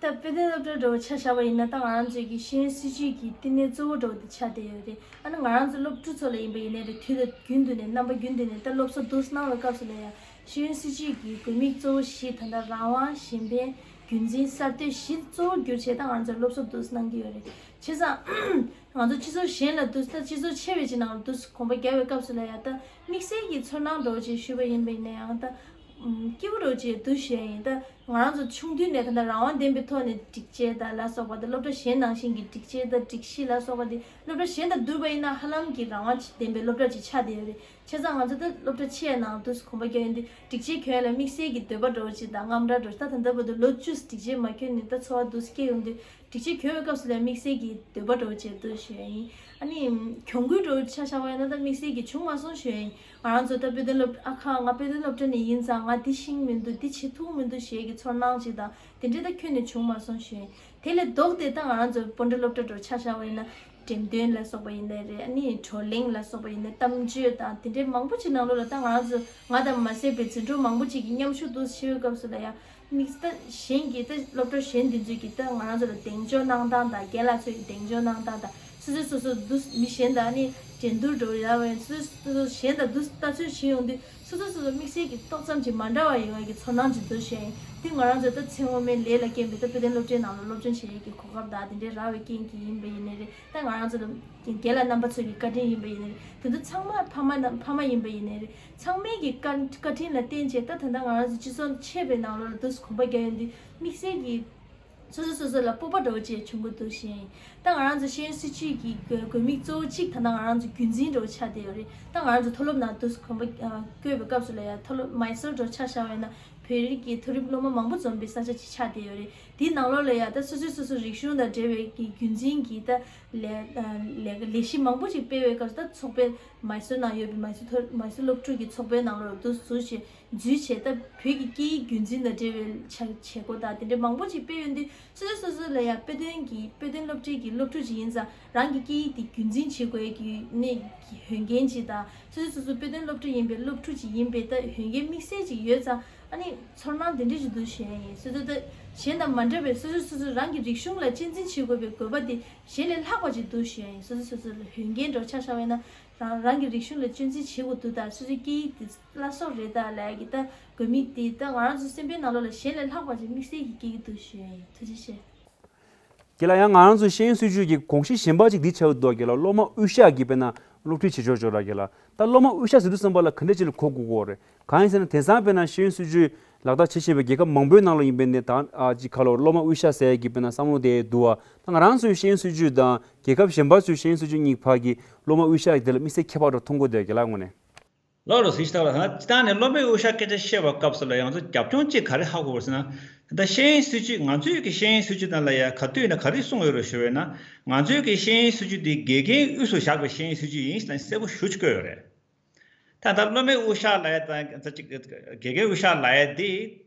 ད་དཔེ་སྟོན་སློབ་གྲྭ་འདྲ་བོ་ཆ་བཞག་པ་ཡིན་ན། ད་ང་རང་ཚོའི་གི་ཤེས་ཡོན་སྲིད་བྱུས་ཀྱི་བསྟི་གནས་གཙོ་བོ་འདྲ་བོ་དེ་ཆགས་བསྡད་ཡོད་རེད། ཨ་ནི་ང་རང་ཚོ་སློབ་ཕྲུག་ཚོ་ལ་ཡིན་པ་ཡིན་ནའི་རེད། དུས་ལ་རྒྱུན་དུ་ནས་རྣམ་པ་རྒྱུན་དུ་ནས་ད་སློབ་གསོ་འདུག་སེ་གནང་བའི་སྐབས་སུ་ལ་ཡང་ཤེས་ཡོན་སྲིད་བྱུས་ཀྱི་དགོས་དམིགས་གཙོ་བོ་བཞི། ད་ལྟ་རང་དབང་། གཞན་ཕན། རྒྱུན་འཛིན། གསར་གཏོད་བཞི་གཙོ་བོར་གྱུར་བྱས་ད་ང་ཚོ་སློབ་གསོ་འདུག་སེ་གནང་གི་ཡོད་རེད། བྱས་ཙང་ང་ཚོ་སྤྱི་ཚོགས་གཞན་ལ་འདུག་སེ། ད་སྤྱི་ཚོགས་ཆེ་བའི་ཅིག་ནང་ལ་འདུག་སེ་གོམ་པ་རྒྱག་པའི་སྐབས་སུ་ལ་ཡང་ད་དམིགས་བསལ་གྱི་ཚོར་སྣང་འདྲ་བོ་ཅིག་ཞུས་པ་ཡིན་པ་ཡིན་ན་ཡང་ད་ཨུམ། སྐྱིད་པོ་འདྲ་བོ་ཅིག་འདུག་ཞུ་ཡ་ཡིན། ད་ང་རང་ཚོ་ཆུང་དུས་ནས་ད་ལྟ་རང་དབང་ལྡན་པའི་ཐོག་ནས་སྒྲིག་ཆས་དང་ལ་སོགས་པ་དང་། སློབ་གྲྭ་གཞན་ནང་བཞིན་གྱི་སྒྲིག་ཆས་དང་སྒྲིག་གཞི་ལ་སོགས་པ་དེ་སློབ་གྲྭ་གཞན་དང་བསྡུར་བ་ཡིན་ན་ཧ་ལམ་གྱི་རང་དབང་ལྡན་པའི་སློབ་གྲྭ་ཅིག་ཆགས་བསྡད་ཡོད་རེད། བྱས་ཙང་ང་ཚོ་ད་སློབ་གྲྭ་ཆེ་ཡ་ནང་འདུག་སེ་གོམ་པ་རྒྱག་ཡོང་དུས་སྒྲིག་ཆས་གྱོན་ཡ་ལ་དམིགས་བསལ་གྱི་འདོད་པ་འདྲ་བོ་ཅིག་དང་། རྔམ་སྐྲག་འདྲ་བོ་ཅིག། ད་ད་ལྟ་བར་དུ་ལོ་བཅུ་སྒྲིག་ཆས་མ་གྱོན་ནས་ད་ཚོར་བ་འདུག་སེ་སྐྱེ་ཡོང་དུས། སྒྲིག་ཆས་གྱོན་པའི་སྐབས་སུ་ལ་དམིགས་བསལ་གྱི་འདོད་པ་འདྲ་བོ་བྱས་འདུག་ཞུ་ཡ་ཡིན། ཨ་ནི་གྱོང་གུན་འདྲ་བོ་ཆ་བཞག་པ་ཡིན་ན་ད་དམིགས་བསལ་གྱི་བྱུང་མ་སོང་ཞུ་ཡ་ཡིན། ང་རང་ཚོ་ད་དཔེ་སྟོན་སློབ། ཨ་ཁ། ང་དཔེ་སྟོན་སློབ་གྲྭ་ནས་ཡིན་ཙང་ང་འདི་ཤེས་ཀྱི་མི་འདུག་འདི་བྱེད་ཐུབ་ཀྱི་མི་འདུག་ཞེས་ཀྱི་ཚོར་སྣང་ཅིག་དང་དེ་འདྲའི་ད་ཁྱོན་ནས་བྱུང་མ་སོང་ཞུ་ཡ་ཡིན། དེ་ལས་ལྡོག་སྟེ་ད་ང་རང་ཚོ་སྤོན་ཊ་སློབ་གྲྭ་འདྲ་བོ་ཆ་བཞག་པ་ཡིན་ན། འགྲེམས་སྟོན་ལ་སོགས་པ་ཡིན་ནའི་རེད། ཨ་ནི་བགྲོ་གླེང་ལ་སོགས་པ་ཡིན་ནའི། གཏམ་བརྗོད་དང་དེ་འདྲའི་མང་པོ་ཅིག་ནང་ལོགས་ལ་ད་ང་རང་ཚོ། ང་དང་མ་ཟད་པའི་འཛིན་གྲོགས་མང་པོ་ཅིག་གིས་མཉམ་ཞུགས་འདུག་སེ་བྱེད་པའི་སྐབས་སུ་ལ་ཡང་། དམིགས་བསལ་གཞན་གྱི་ད་སློབ་གྲྭ་གཞན་འདི་ཚོས་ཀྱིས་ད་ང་རང་ཚོ་ལ་གདེང་འཇོག་གནང་སྟངས་དང་། རྒན་ལགས་ཚོས་ཀྱིས་གདེང་འཇོག་གནང་སྟངས་དང་། སོ་སོས་སོ་སོ་འདུག་མི་གཞན་དང་ནི་འགྲན་བསྡུར་འགྲོ་ཡ་བས། སོ་སོས་སོ་སོ་གཞན་དང་འདུག་ལྟ་ཚོད་བྱེད་ཡོང་དུས་སོ་སོས་སོ་སོ་དམིགས་བསལ་གྱི་ཏོག་ཙམ་ཅིག་མ་འདྲ་བ་ཡོང་ཡ་གི་ཚོར་སྣང་ཅིག་འདུག་བྱས་ཡིན། འདི་ང་རང་ཚོ་ད་ཚེ་སྔོན་མའི་ལས་ལ་རྐྱེན་པས་ད་དཔེ་སྟོན་སློབ་གྲྭའི་ནང་ལ་སློབ་སྦྱོང་བྱེད་ཡ་གི་གོ་སྐབས་དང་དེ་འདྲའི་རག་པའི་རྐྱེན་གྱིས་ཡིན་པ་ཡིན་ནའི་རེད། ད་ང་རང་ཚོ་ལ་རྒན་ལགས་རྣམ་པ་ཚོ་གི་བཀའ་དྲིན་ཡིན་པ་ཡིན་ནའི་རེད། དེ་ཚོ་ཚང་མ་ཕ་མ་རྣམས། ཕ་མ་ཡིན་པ་ཡིན་ནའི་རེད། ཚང་མའི་གི་བཀའ་བཀའ་དྲིན་ལ་བརྟེན་བྱས་ད་ད་ལྟ་ང་རང་ཚོ་སྤྱི་ཚོགས་ཆེ་བའི་ནང་ལོགས་ལ་འདུག་སེ་གོམ་པ་རྒྱག་ཡོང་དུས་དམིགས་བསལ་གྱི་སོ་སོ་སོ་སོ་ལ་སྤོབས་པ་འདྲ་བོ་ཅིག་བྱུང་གི་འདུག་བྱས་ཡིན། ད་ང་རང་ཚོ་ཤེས་ཡོན་སྲིད་བྱུས་ཀྱི་དགོས་དགོས་དམིགས་གཙོ་བོ་གཅིག་ད་ལྟ་ང་རང་ཚོ་རྒྱུན་འཛིན་འདྲ་བོ་ཆགས་བསྡད་ཡོད་རེད། ད་ང་རང་ཚོ་མཐོ་སློབ་ནང་འདུག་སེ་གོམ་པ་ཨ་བསྐོས་པའི་སྐབས་སུ་ལ་ཡང་མཐོ་སློབ་མཱི་སོར་འདྲ་བོ་ཆ་བཞག་པ་ཡིན་ན་བོད་རིགས་ཀྱི་མཐོ་རིམ་སློབ་མ་མང་པོ་འཛོམས་པའི་ས་ཆ་ཅིག་ཆགས་བསྡད་ཡོད་རེད། དེའི་ནང་ལོགས་ལ་ཡང་ད་སོ་སོས་སོ་སོ་རིག་གཞུང་དང་འབྲེལ་བའི་གི་རྒྱུན་འཛིན་གྱི་ད་ལས་ལས་ལས་གཞི་མང་པོ་ཞིག་སྤེལ་བའི་སྐབས་སུ། ད་ཚོགས་པའི་མཱི་སོར་ནང་ཡོད་པའི་མཱི་སོར་མཐོ་མཱི་སོར་སློབ་ཕྲུག་གི་ཚོགས་པའི་ནང་ལོགས་འདུག་འཛུལ་བྱས་འཛུལ་བྱས། ད་བོད་ཀྱི་སྐད་ཡིག་རྒྱུན་འཛིན་དང་འབྲེལ་བའི་བྱ་བྱེད་སྒོ་དང་དེ་འདྲ་མང་པོ་ཞིག་སྤེལ་ཡོང་དུས་སོ་སོས་སོ་སོ་ལ་ཡང་དཔེ་སྟོན་གྱི་དཔེ་སྟོན་སློབ་གྲྭའི་གི་སློབ་ཕྲུག་ཅིག་ཡིན་ཙང་རང་གི་སྐད་ཡིག་དེ་རྒྱུན་འཛིན་བྱེད་དགོས་ཀྱི་གནས་ཀྱི་འོས་འགན་ཅིག་དང་། སོ་སོས་སོ་སོ་དཔེ་སྟོན་སློབ་གྲྭ་ཡིན་པའི་སློབ་ཕྲུག་ཅིག་ཡིན་པའི་ད་འོས་འགན་དམིགས་བསལ་ཅིག་ཡོད་ཙང་། ཨ་ནི་ཚོར་སྣང་དེ་འདྲ་ཞིག་འདུག་བྱས་ཡིན། སོ་སོ་ད་གཞན་དང་མ་འདྲ་བའི་སོ་སོས་སོ་སོ་རང་གི་རིག་གཞུང་ལ་གཅེས་འཛིན་བྱེད་དགོས་པའི་དགོས་པ་དེ་གཞན་ལས་ལྷག་པ་ཅིག་འདུག་བྱས་ཡིན། སོ་སོ་སོ་སོ་ལ་འོས་འགན་འདྲ་བོ་ཆ་བཞག་པ་ཡིན་ན་རང་རང་གི་རིག་གཞུང་ལ་གཅེས་འཛིན་བྱེད་དགོས་འདུག་ད་སོ་སོའི་སྐད་ཡིག་དེ་བླ་སྲོག་རེད་ད་ལབ་ཡ་གི་ད་དགོས་དམིགས་དེ་ད་ང་རང་ཚོ་སེམས་པའི་ནང་ལོགས་ལ་གཞན་ལས་ལྷག་པ་ཅིག་དམིགས་བསལ་གྱིས་སྐྱེ་གི་འདུག་ཞུ་ཡ་ཡིན། ཐུགས་རྗེ་ཆེ། རྒན་ལགས། ཡང་ང་རང་ཚོ་ཤེས་ཡོན་སྲིད་བྱུས་ཀྱི་དགོངས་གཞི་གཞན་པ་ཅིག་འདི་ཆགས་འདུག་རྒན་ལགས། སློབ་མ་དབུས་ཤར་གྱི་དཔེར་ན་སློབ་ཁྲིད་བྱེད་ཕྱོགས་ཕྱོགས་ལ་རྒན་ལགས། ད་སློབ་མ་དབུས་ཤར་ཟེར་དུས་ཙམ་པ་ལ་ག་འདྲ་ཅིག་ལ་གོ་དགོས་ཀྱི་ཡོད་རེད། གང་ཡིན་ཟེར་ན་དེང་སང་དཔེར་ན་ཤེས་ཡོན་སྲིད་བྱུས་ལག་བསྟར་བྱེད་བཞིན་པའི་རྒྱལ་ཁབ་མང་པོའི་ནང་ལ་ཡིན་པའི་ནས་ད་ཨ་ཅིག་ཁ་ལོ་སློབ་མ་དབུས་ཤར་ཟེར་གྱི་དཔེར་ན་བསམ་བློ་དེ་འདུག་བ། ད་ང་རང་ཚོའི་ཤེས་ཡོན་སྲིད་བྱུས་དང་རྒྱལ་ཁབ་གཞན་པ་ཚོའི་ཤེས་ཡོན་སྲིད་བྱུས་གཉིས་བར་གྱི་སློབ་མ་དབུས་ཤར་གྱི་དེ་ལ་དམིགས་བསལ་ཁྱད་པར་འདྲ་མཐོང་གི་འདུག་རྒན་ལགས་ངོས་ནས། ལགས་རེད། གཟིགས་ཤིག་ད་ལ་ད་ལྟ་ནས་སློབ་མའི་དབུས་ཤར་སྐད་ཆ་བཤད་པའི་སྐབས་སུ་ལ་ཡང་ཚོ་རྒྱབ་ལྗོངས་གཅིག་ག་རེ་ཧ་གོ་དགོས་ཟེར་ན། ད་ཤེས་ཡོན་སྲིད་བྱུས། ང་ཚོའི་གི་ཤེས་ཡོན་སྲིད་བྱུས་ནང་ལ་ཡང་ག་དུས་ན་ག་རེ་གསུངས་ཡོད་རེད་ཞུ་བས་ན། ང་ཚོའི་གི་ཤེས་ཡོན་སྲིད་བྱུས་འདི་དགེ་རྒན་དབུས་སུ་བཞག་པའི་ཤེས་ཡོན་སྲིད་བྱུས་ཡིན་ཟེར་ནས་གསལ་པོ་ཞེ་པོ་ཅིག་བཀོད་ཡོད་རེད། ད་ལྟ་སློབ་མའི་དབུས་ཤར་ལབ་ཡ་དང་ད་ཅིག་དགེ་རྒན་དབུས་ཤར་ལབ་ཡ་འདི་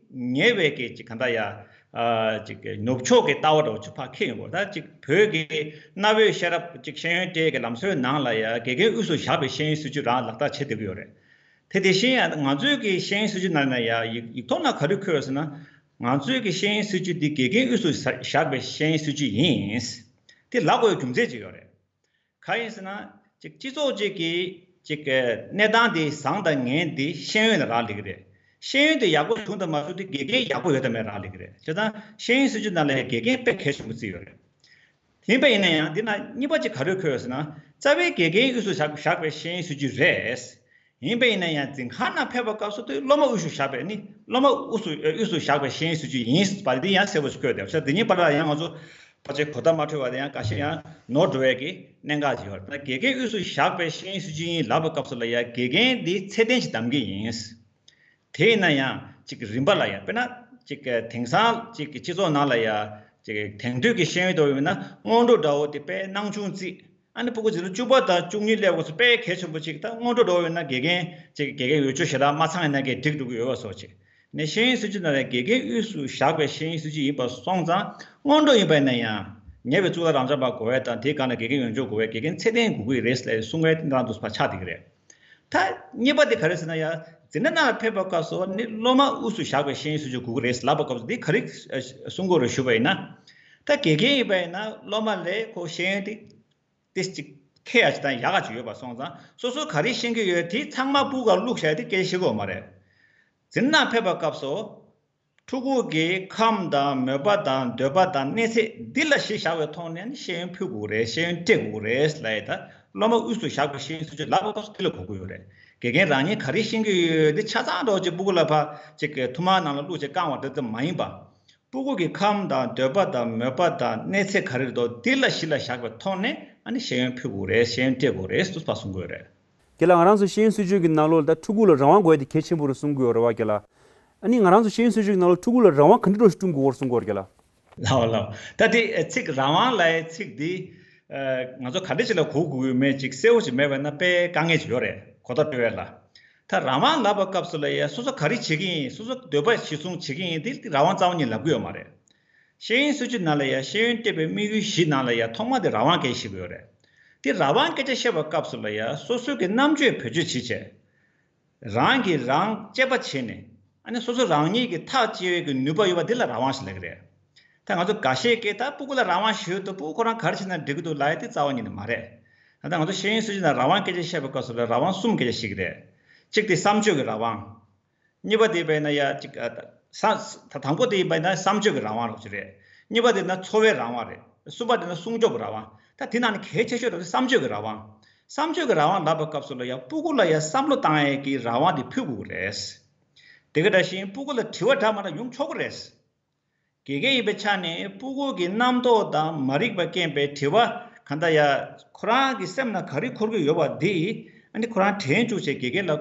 ཉེ་བའི་གི་ཅིག་ག་འདྲ་ཡ། ཨ་ཅིག་ནུབ་ཕྱོགས་ཀྱི་ལྟ་བ་འདྲ་བོ་ཅིག་ཕར་འཁྱེར་ཡོང་དགོས། ད་ཅིག་བོད་ཀྱི་གནའ་བོའི་ཤེས་རབ་ཅིག་ཤེས་ཡོན་སྤྲད་ཀྱི་ལམ་སྲོལ་ནང་ལ་ཡ་དགེ་རྒན་དབུས་སུ་བཞག་པའི་ཤེས་ཡོན་སྲིད་བྱུས་རང་ལག་བསྟར་བྱེད་བསྡད་ཀྱི་ཡོད་རེད། དེ་དེ་བཞིན་ཡང་ང་ཚོའི་གི་ཤེས་ཡོན་སྲིད་བྱུས་ནང་ན་ཡ་ཡིག་ཡིག་ཐོག་ན་ག་རེ་འཁོད་ཡོད་ཟེར་ན། ང་ཚོའི་གི་ཤེས་ཡོན་སྲིད་བྱུས་འདི་དགེ་རྒན་དབུས་སུ་བཞག་པའི་ཤེས་ཡོན་སྲིད་བྱུས་ཡིན། དེ་ལབ་དགོས་པའི་རྒྱུ་མཚན་ཅིག་ཡོད་རེད། གང་ཡིན་ཟེར་ན། ཅིག་སྤྱི་ཚོགས་ཅིག་གི་ཅིག་གནས་སྟངས་དེ་བཟང་དང་ངན་དེ་ཤེས་ཡོན་ལ་རག་ལས་ཀྱི་རེད། ཤེས་ཡོན་དེ་ཡག་པོ་བྱུང་དང་མ་བྱུང་དེ་དགེ་རྒན་ཡག་པོ་ཡོད་དང་མེད་རག་ལས་ཀྱི་རེད། བྱས་ཙང་ཤེས་ཡོན་སྲིད་བྱུས་ནང་ལ་དགེ་རྒན་དཔེ་གལ་ཆེན་པོ་བརྩིས་ཡོད་རེད། ཡིན་པ་ཡིན་ན་ཡང་འདི་ན་གཉིས་པ་ཅིག་ག་རེ་འཁོད་ཡོད་ཟེར་ན། རྩ་བའི་དགེ་རྒན་དབུས་སུ་བཞག་བཞག་པའི་ཤེས་ཡོན་སྲིད་བྱུས་རེད། ཡིན་པ་ཡིན་ན་ཡང་འཛིན་ཁང་ནང་ཕེབས་པའི་སྐབས་སུ་དེ་སློབ་མ་དབུས་སུ་བཞག་པའི་ནི་སློབ་མ་དབུས་སུ་དབུས་སུ་བཞག་པའི་ཤེས་ཡོན་སྲིད་བྱུས་ཡིན་པ་འདི་ཡང་གསལ་པོ་ཞིག་བཀོད་བསྡད་པ་ཆགས། འདི་གཉིས་བར་ལ་ཡང་ང་ཚོ་ཕལ་ཆེར་གོ་བརྡ་མ་འཕྲོད་པ་དེ་ཡང་འགའ་ཤས་ཡང་ནོར་འགྲོ་བའི་གི་གནད་འགག་ཅིག་ཡོད་རེད། ད་དགེ་རྒན་དབུས་སུ་བཞག་པའི་ཤེས་ཡོན་སྲིད་བྱུས་ཡིན་ལབ་པའི་སྐབས་སུ་ལ་ཡང་དགེ་རྒན་འདི་ཚད་ལྡན་ཞིག་གདམ་གྱི་ཡིན། དེ་ཡིན་ན་ཡང་ཅིག་རིམ་པ་ལ་ཡང་དཔེར་ན་ཅིག་དེང་སང་ཅིག་སྤྱི་ཚོགས་ནང་ལ་ཡང་ ཅིག་དེང་དུས་ཀྱི་ཤེས་ཡོན་དུ་ཡིན་ན་སྔོན་འགྲོ་འདྲ་བོ་དེ་དཔེ་སྣང་ཆུང་བརྩི། ཨ་ནི་སྤུ་གུ་ཆུང་ཆུང་བཅུ་པ་དང་བཅུ་གཉིས་སླེབས་སྐབས་སུ་དཔེ་གལ་ཆེན་པོ་ཅིག་ད་སྔོན་འགྲོ་འདྲ་བོ་ཡིན་ན་དགེ་རྒན་ཅིག་དགེ་རྒན་འོས་སྦྱོར་ཞེ་དྲག་མ་ཚང་ཡིན་ན་གི་འགྲིག་འགྲོ་གི་ཡོད་པ་སོགས་ཅིག་ནས་ཤེས་ཡོན་སྲིད་བྱུས་ནང་ལ་དགེ་རྒན་དབུས་སུ་བཞག་པའི་ཤེས་ཡོན་སྲིད་བྱུས་ཡིན་པ་སོང་ཙང་སྔོན་འགྲོ་ཡིན་པ་ཡིན་ན་ཡང་ཉེ་བའི་གཙུག་ལག་རབ་འབྱམས་པ་དགོས་པ་དང་དེའི་སྒང་ལ་དགེ་རྒན་འོས་སྦྱོར་དགོས་པའི་དགེ་རྒན་ཚད་ལྡན་དགོས་ཀྱི་རེད་ཟེར་གསུང་བའི་རྣམ་འདུག་པ་ཆགས་བསྡད་ཀྱི་རེད། ད་གཉིས་པ་དེ་ག་རེ་ཟེར་ན་ཡང་འཛིན་གྲྭ་ནང་ལ་ཕེབས་པའི་སྐབས་སུ་ནི་སློབ་མ་དབུས་སུ་བཞག་པའི་ཤེས་ཡོན་སྲིད་བྱུས་དགོས་ཀྱི་རེད་ལབ་པའི་སྐབས་སུ་འདི་ག་རེ་གསུང་དགོས་རེད་ཞུས་པ་ཡིན་ན། ད་དགེ་རྒན་ཡིན་པ་ཡིན་ན་སློབ་མ་ལ་ཁོ་ཤེས་ཡོན་དེ་ཏིས་ཅིག་ཁེ་ཡ་ཅིག་དང་ཡག་ག་ཅིག་ཡོད་པ་སོང་ཙང་སོ་སོ་ག་རེ་ཤེས་ཀྱི་ཡོད་དེ་ཚང་མ་སྤུ་གུར་བླུགས་བྱས་ཏེ་སྐད་ཆ་བཤད་དགོས་མ་རེད། འཛིན་གྲྭ་ནང་ཕེབས་པའི་སྐབས་སུ། ཕྲུ་གུ་གི་ཁམས་དང་མོས་པ་དང་འདོད་པ་དང་གནས་ཚད་འདི་ལ་གཞི་བཞག་པའི་ཐོག་ནས་ནི་ཤེས་ཡོན་ཕུལ་དགོས་རེད། ཤེས་ཡོན་སྤྲད་དགོས་རེད་ལབ་ཡ་ད་སློབ་མ་དབུས་སུ་བཞག་པའི་ཤེས་ཡོན་སྲིད་བྱུས་ལབ་པ་སྐབས་སུ་དེ་ལ་གོ་དགོས་ཡོད་རེད། དགེ་རྒན་རང་ཉིད་ག་རེ་ཤེས་ཀྱི་ཡོད་དེ་ཆ་ཚང་འདྲ་བོ་ཅིག་སྤུ་གུ་ལ་ཕར་ཅིག་གི་ཐུར་མ་ནང་ལ་བླུགས་བྱས་བཀང་བ་འདྲ་ཙམ་མ་ཡིན་པ། སྤུ་གུ་གི་ཁམས་དང་འདོད་པ་དང་མོས་པ་དང་གནས་ཚད་ག་རེ་རེད་འདུག་འདི་ལ་གཞི་ལ་བཞག་པའི་ཐོག་ནས་ཨ་ནི་ཤེས་ཡོན་ཕུལ་དགོས་རེད། ཤེས་ཡོན་སྤྲད་དགོས་རེད་ཟེར་ཕར་གསུང་གི་ཡོད་རེད། དེ་ལ་ང་རང་ཚོ་ཤེས་ཡོན་སྲིད་བྱུས་ཀྱི་ནང་ལོགས་ལ་ད་ཕྲུ་གུ་ལ་རང་དབང་དགོས་ཡ་དེ་གལ་ཆེན་པོ་རེད་གསུང་གི་ཡོད་རེད་བ་རྒན་ལགས། ཨ་ནི་ང་རང་ཚོ་ཤེས་ཡོན་སྲིད་བྱུས་ཀྱི་ནང་ལོགས་ཕྲུ་གུ་ལ་རང་དབང་ག་འདྲ་འདྲ་ཞིག་བསྐྲུན་དགོས་རེད་གསུང་གི་ཡོད་རེད་རྒན་ལགས། ལའོ་ལའོ། ད་དེ་ཚིག་རང་དབང་ལབ་ཡའི་ཚིག་འདི་ང་ཚོ་ག་འདྲ་ཞིག་ལ་གོ་དགོས་ཡོད་མེད་ཅིག་གསལ་བོ་ཞིག་མེད་པ་ན་དཔེ་དཀའ་ངལ་ཅིག་ཡོད་རེད་གོ་བརྡ་སྤྲོད་ཡ་ལ། ད་རང་དབང་ལབ་པའི་སྐབས་སུ་ལ་ཡ་སོ་སོ་ག་རེ་བྱེད་ཀྱི་ཡིན། སོ་སོ་འདོད་པ་གཞིར་བཟུང་བྱེད་ཀྱི་ཡིན་དེ་རང་དབང་རྩ་བ་ཉིད་ལབ་ཀྱི་ཡོད་མ་རེད། ཤེས་ཡོན་སྲིད་བྱུས་ནང་ལ་ཡང་ཤེས་ཡོན་སྤྲད་པའི་དམིགས་ཡུལ་བཞི་ནང་ལ་ཡང་ཐོག་མ་དེ་རང་དབང་སྐད་ཆ་བཤད་ཀྱི་ཡོད་རེད། དེ་རང་དབང་སྐད་ཆ་བཤད་པའི་སྐབས་སུ་ལ་ཡང་སོ་སོའི་གི་རྣམ་དཔྱོད་བེད་སྤྱོད་བྱེད་བྱས། རང་གིས་རང་དཔྱད་པ་བྱས་ནས་ཨ་ནི་སོ་སོ་རང་ཉིད་ཀྱི་ཐག་བཅད་པའི་གི་ནུས་པ་ཡོད་པ་དེ་ལ་རང་དབང་ཞེས་ལབ་ཀྱི་རེད། ད་ང་ཚོ་འགའ་ཤས་ཀྱིས་ད་སྤུ་གུ་ལ་རང་དབང་ཞུས་དུས་སྤུ་གུ་ཁོ་རང་ག་རེ་བྱས་ན་འགྲིག་གི་འདུག་ལབ་ཡ་དེ་རྩ་བ་ཉིད་ནས་མ་རེད། ད་ལྟ་ང་ཚོ་ཤེས་ཡོན་སྲིད་བྱུས་ནང་རང་དབང་སྐད་ཆ་བཤད་པའི་སྐབས་སུ་ལ་རང་དབང་གསུམ་སྐད་ཆ་བཤད་ཀྱི་རེད། གཅིག་དེ་བསམ་སྤྱོད་ཀྱི་རང་དབང་། གཉིས་པ་དེ་ཡིན་པ་ཡིན་ན་ཡ་གཅིག་ཨ། ས་ད་དང་པོ་དེ་ཡིན་པ་ཡིན་ན་བསམ་སྤྱོད་ཀྱི་རང་དབང་རོགས་ཅིག་རེད། གཉིས་པ་དེ་ཡིན་ན་འཚོ་བའི་རང་དབང་རེད། གསུམ་པ་དེ་ཡིན་ན་སྲུང་སྐྱོབ་ཀྱི་རང་དབང་། ད་དེ་ནང་ནས་གལ་ཆེ་ཤོས་དེ་བསམ་སྤྱོད་ཀྱི་རང་དབང་། བསམ་སྤྱོད་ཀྱི་རང་དབང་ལབ་པའི་སྐབས་སུ་ལ་ཡ་སྤུ་གུ་ལ་ཡ་བསམ་བློ་བཏང་ཡས་ཀྱི་རང་དབང་དེ་ཕུལ་དགོས་རེད། དེ་ག་འདྲ་བཞིན་སྤུ་གུ་ལ་དྲི་བ་འདྲ་མ་འདྲ་ཡོང་ཆོག་གི་རེད། དགེ་རྒན་ཡིན་པའི་ཆ་ནས་སྤུ་གུ་གི་རྣམ་རྟོག་དང་མ་རིག་པ་རྐྱེན་པས་དྲི་བ་གང་ལྟར་ཡ་ཁོ་རང་གི་སེམས་ནང་ག་རེ་འཁོར་གྱི་ཡོད་པ་འདི་ཨ་ནི་ཁོ་རང་དྲན་བཅུག་བྱས་དགེ་རྒན་ལ་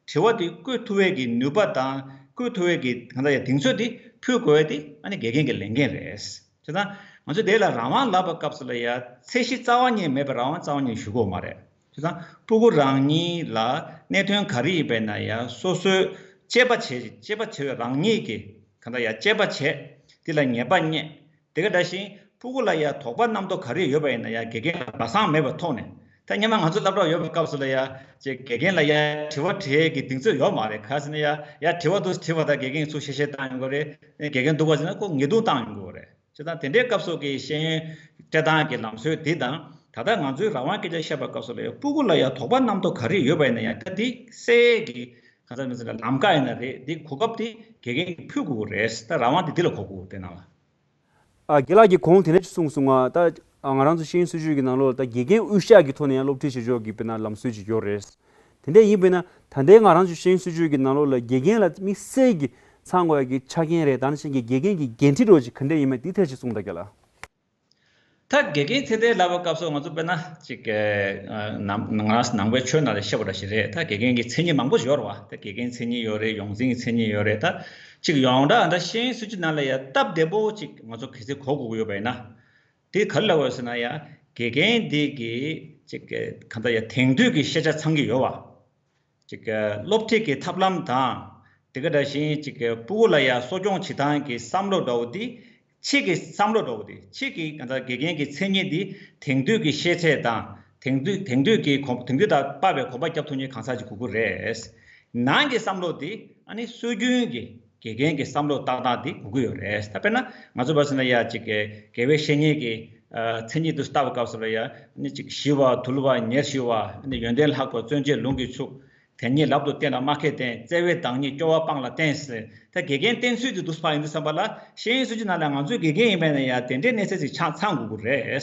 དྲི་བ་འདི་བཀོད་ཐུབ་པའི་གི་ནུས་པ་དང་བཀོད་ཐུབ་པའི་གི་གང་ལྟར་ཡ་གདེང་ཚོད་འདི་ཕུལ་དགོས་ཡ་འདི་ཨ་ནི་དགེ་རྒན་གྱི་ལས་འགན་རེད། བྱས་ཙང་ང་ཚོས་དེ་ལ་རང་དབང་ལབ་པའི་སྐབས་སུ་ལ་ཡ་ཚད་གཞི་རྩ་བ་ཉིད་མེད་པའི་རང་དབང་རྩ་བ་ཉིད་ཞུ་གི་ཡོད་མ་རེད། བྱས་ཙང་སྤུ་གུ་རང་ཉིད་ལ་གནད་དོན་ག་རེ་ཡིན་པ་ཡིན་ན་ཡང་སོ་སོས་དཔྱད་པ་བྱེད་དཔྱད་པ་བྱེད་པའི་རང་ཉིད་ཀྱི་གང་ལྟར་ཡང་དཔྱད་པ་བྱེད། དེ་ལ་ངེས་པ་རྙེད། དེ་ག་འདྲ་ཞིང་སྤུ་གུ་ལ་ཡང་དོགས་པ་རྣམ་རྟོག་ག་རེ་ཡོད་པ་ཡིན་ན་ཡང་དགེ་རྒན་ལ་སྦ་གསང་མེད་པའི་ཐོག་ནས་ད་སྔོན་མ་ང་ཚོ་སློབ་གྲྭར་ཡོད་པའི་སྐབས་སུ་ལ་ཡང་ཅིག་དགེ་རྒན་ལ་ཡང་དྲི་བ་དྲི་ཡས་ཀྱི་གདེང་ཚོད་ཡོད་མ་རེད། ག་རེ་ཟེར་ན་ཡང་ཡང་དྲི་བ་འདུག་དྲིས་པ་དང་དགེ་རྒན་ཚུར་གཤེ་གཤེ་བཏང་ཡོང་གི་རེད། དགེ་རྒན་འདུག་པ་ཟེར་ན་ཁོ་ངེས་རྡུང་བཏང་ཡོང་གི་རེད། བྱས་ཙང་དེ་འདྲའི་སྐབས་སུ་གི་ཤེས་ཡོན་སྤྲད་སྟངས་ཀྱི་ལམ་སྲོལ་འདི་དང་ད་ལྟ་ང་ཚོའི་རང་དབང་སྐད་ཆ་བཤད་པའི་སྐབས་སུ་ལ་ཡང་སྤུ་གུ་ལ་ཡང་དོགས་པ་རྣམ་རྟོག་ག་རེ་ཡོད་པ་ཡིན་ན་ཡང་ད་འདི་སེལ་གྱི་གང་ཟག་མི་ཚེ་ལ་ལམ་ཀ་ཡིན་ན་རེད། འདི་གོ་སྐབས་འདི་དགེ་རྒན་གྱིས་ཕུལ་དགོས་ཀྱི་རེད། ད་རང་དབང་འདི་འདི་ལ་གོ་དགོས་ཀྱི་རེད། དེ་ནང་ལ། ཨ་རྒན་ལགས་ཀྱིས་གོང་དེ་འདྲ་ཞིག་གསུངས་སོང་ང་། ད་ང་རང་ཚོ་ཤེས་ཡོན་སྲིད་བྱུས་ཀྱི་ནང་ལོགས་ལ་ད་དགེ་རྒན་དབུས་བཞག་གི་ཐོག་ནས་ཡང་སློབ་ཁྲིད་བྱེད་ཕྱོགས་ཀྱི་དཔེར་ན་ལམ་སྲོལ་ཅིག་ཡོད་རེད། དེ་འདྲ་ཡིན་པས་ན་ད་ལྟའི་ང་རང་ཚོའི་ཤེས་ཡོན་སྲིད་བྱུས་ཀྱི་ནང་ལོགས་ལ་དགེ་རྒན་ལ་དམིགས་བསལ་གྱི་ཚང་དགོས་ཡ་གི་ཆ་རྐྱེན་རེད། ད་ནང་བཞིན་གྱི་དགེ་རྒན་གྱི་འགན་འཁྲི་འདྲ་བོ་ཅིག་ག་འདྲ་ཡིན་མིན་དེ་ཐད་ཅིག་གསུངས་དང་རྒན་ལགས། ད་དགེ་རྒན་ཚད་ལྡན་ལབ་པའི་སྐབས་སུ་ང་ཚོ་དཔེར་ན་ཅིག་ཨ་ནང་ང་རང་ནང་པའི་ཆོས་ནང་ལ་བཤད་པ་འདྲ་ཞིག་རེད། ད་དགེ་རྒན་གྱི་མཚན་ཉིད་མང་པོ་ཞིག་ཡོད་རེད་བ། ད་དགེ་རྒན་མཚན་ཉིད་ཡོད་རེད། ཡོངས་འཛིན་གྱི་མཚན་ཉིད་ཡོད་རེད། ད་ཅིག་ཡོངས་གྲགས་ད་ཤེས་ཡོན་སྲིད་བྱུས་ནང་ལ་ཡ་སྟབས་བདེ་པོ་ཅིག་ང་ཚོ་གལ་སྲིད་གོ་དགོས་ཀྱི་ཡོད་པ་ཡིན་ན། དེ་ག་རེ་ལབ་དགོས་ཟེར་ན་ཡང་དགེ་རྒན་འདི་གི་ཅིག་གང་ལྟར་ཡང་དེང་དུས་ཀྱི་ཤེས་བྱ་ཚང་གི་ཡོད་བ། ཅིག་སློབ་ཁྲིད་ཀྱི་ཐབས་ལམ་དང་དེ་ག་འདྲ་ཞིང་ཅིག་སྤུ་གུ་ལ་ཡང་གསོ་སྐྱོང་བྱེད་སྟངས་ཀྱི་བསམ་བློ་འདྲ་བོ་འདི་ཕྱི་གི་བསམ་བློ་འདྲ་བོ་འདི་ཕྱི་གི་གང་ལྟར་དགེ་རྒན་གྱི་མཚན་ཉིད་འདི་དེང་དུས་ཀྱི་ཤེས་ཚད་དང་དེང་དུས་དེང་དུས་ཀྱི་གོམ་དེང་དུས་དང་དཔག་པའི་གོམ་པ་རྒྱབ་ཐུབ་མཁན་གང་ཟག་ཅིག་དགོས་ཀྱི་རེད། ནང་གི་བསམ་བློ་འདི་ཨ་ནི་སྲོལ་རྒྱུན་གྱི་དགེ་རྒན་གྱི་བསམ་བློ་ཏག་ཏག་འདི་དགོས་ཀྱི་ཡོད་རེད། ད་དཔེར་ན་ང་ཚོ་བར་སོང་ན་ཡ་གཅིག་གི་དགེ་བའི་བཤེས་གཉེན་གྱི་ཨ་མཚན་ཉིད་དུ་ལྟ་བའི་སྐབས་སུ་ལ་ཡ་ཨ་ནི་གཅིག་ཞི་བ་དུལ་བ་ཉེར་ཞི་བ་ཨ་ནི་ཡོན་ཏན་ལྷག་པ་བརྩོན་བཅས་ལུང་གིས་ཕྱུག་དེ་ཉིད་རབ་ཏུ་བསྟེན་ལ་སྨྲ་མཁས་བསྟེན། བརྩེ་བའི་བདག་ཉིད་སྐྱོ་བ་སྤངས་ལ་བསྟེན་ཟེར། ད་དགེ་རྒན་བསྟེན་ཚུལ་འདི་འདུག་སེ་ཕར་ཡིན་དུས་ཙམ་པ་ལ་ཤེས་ཡོན་སྲིད་བྱུས་ནང་ལ་ང་ཚོའི་དགེ་རྒན་ཡིན་པ་ཡིན་ན་ཡ་དེ་འདྲའི་གནས་ཚད་ཅིག་ཆགས་ཚང་དགོས་ཀྱི་རེད།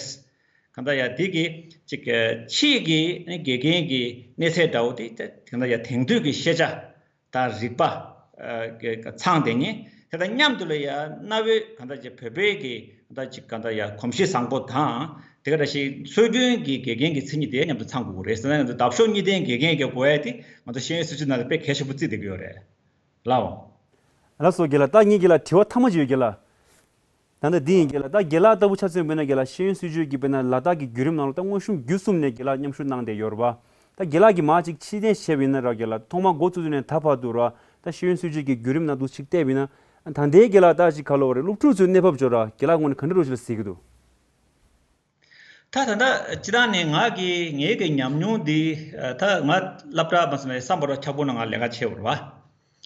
གང་ལྟར་ཡང་འདི་གི་ཅིག་ཕྱིས་ཀྱི་དགེ་རྒན་གྱི་གནས་ཚད་འདྲ་བོ་དེ་གང་ལྟར་ཡང་དེང་དུས་ཀྱི་ཤེས་བྱ་དང་རིག་པ་ཚང་བསྡད་མཁན་དེ་དང་མཉམ་དུ་ལ་ཡང་གནའ་བོའི་གང་ལྟར་ཅིག་བོད་པའི་གི་གང་ལྟར་ཅིག་གང་ལྟར་ཡང་གོམས་གཤིས་བཟང་པོ་དང་དེ་ག་འདྲ་ཞིག་སྲོལ་རྒྱུན་གྱི་དགེ་རྒན་གྱི་མཚན་ཉིད་དེ་མཉམ་དུ་ཚང་དགོས་ཀྱི་རེད་ཟེར་ན། ང་ཚོ་འདབ་གཤོག་གཉིས་ལྡན་དགེ་རྒན་གྱི་དགོས་ཡ་དེ་ང་ཚོ་ཤེས་ཡོན་སྲིད་བྱུས་ནང་ལ་དཔེ་གལ་ཆེན་པོ་བརྩིས་བསྡད་ཀྱི་ཡོད་རེད་ལགས། ལགས་སོ་རྒན་ལགས། ད་ངེད་ཀྱི་ལ་དྲི་བ་མཐའ་མ་ཅིག་ཡོད་རྒན་ལགས། ད་ལྟ་འདི་ཡིན་རྒན་ལགས། ད་རྒན་ལགས་ལྟ་བུ་ཆ་མཚོན་པ་ཡིན་ན་རྒན་ལགས་ཤེས་ཡོན་སྲིད་བྱུས་ཀྱི་དཔེར་ན་ལ་དྭགས་ཀྱི་བརྒྱུད་རིམ་ནང་ལ་ད་དངོས་གཞུང་བརྒྱུད་གསུམ་ནས་རྒན་ལགས་མཉམ་ཞུགས་གནང་བསྡད་ཡོད་རེད་པ། ད་རྒན་ལགས་ཀྱིས་མར་ཅིག་ཕྱིར་འཐེན་བྱས་པ་ཡིན་ན་ར་རྒན་ལགས་ཐོག་མར་འགོ་བཙུགས་དུས་ནས་ད་བར་དུ་ར་ད་ཤེས་ཡོན་སྲིད་བྱུས་ཀྱི་བརྒྱུད་རིམ་ནང་དུ་ཅིག་བལྟས་པ་ཡིན་ན། ད་ལྟའི་རྒན་ལགས་ད་ཅིག་ག་ལབ་དགོས་རེད། སློབ་ཕྲུག་ཚོའི་གནས་བབ་ཅིག་ར་རྒན་ལགས་ངོས་ནས་ག་འདྲ་རོ་ཞིག་ལ་གཟིགས་ཀྱི་འདུག་ད་ད་ལྟ་སྤྱིར་བཏང་ནས་ང་གི་ངའི་གི་ཉམས་མྱོང་འདི་ད་ང་སློབ་གྲྭ་མ་སོང་ནས་བསམ་པ་ར་ཁྱབ་ཁོངས་ནང་ང་ལས་ཀ་བྱེད་པ་རེད་བ།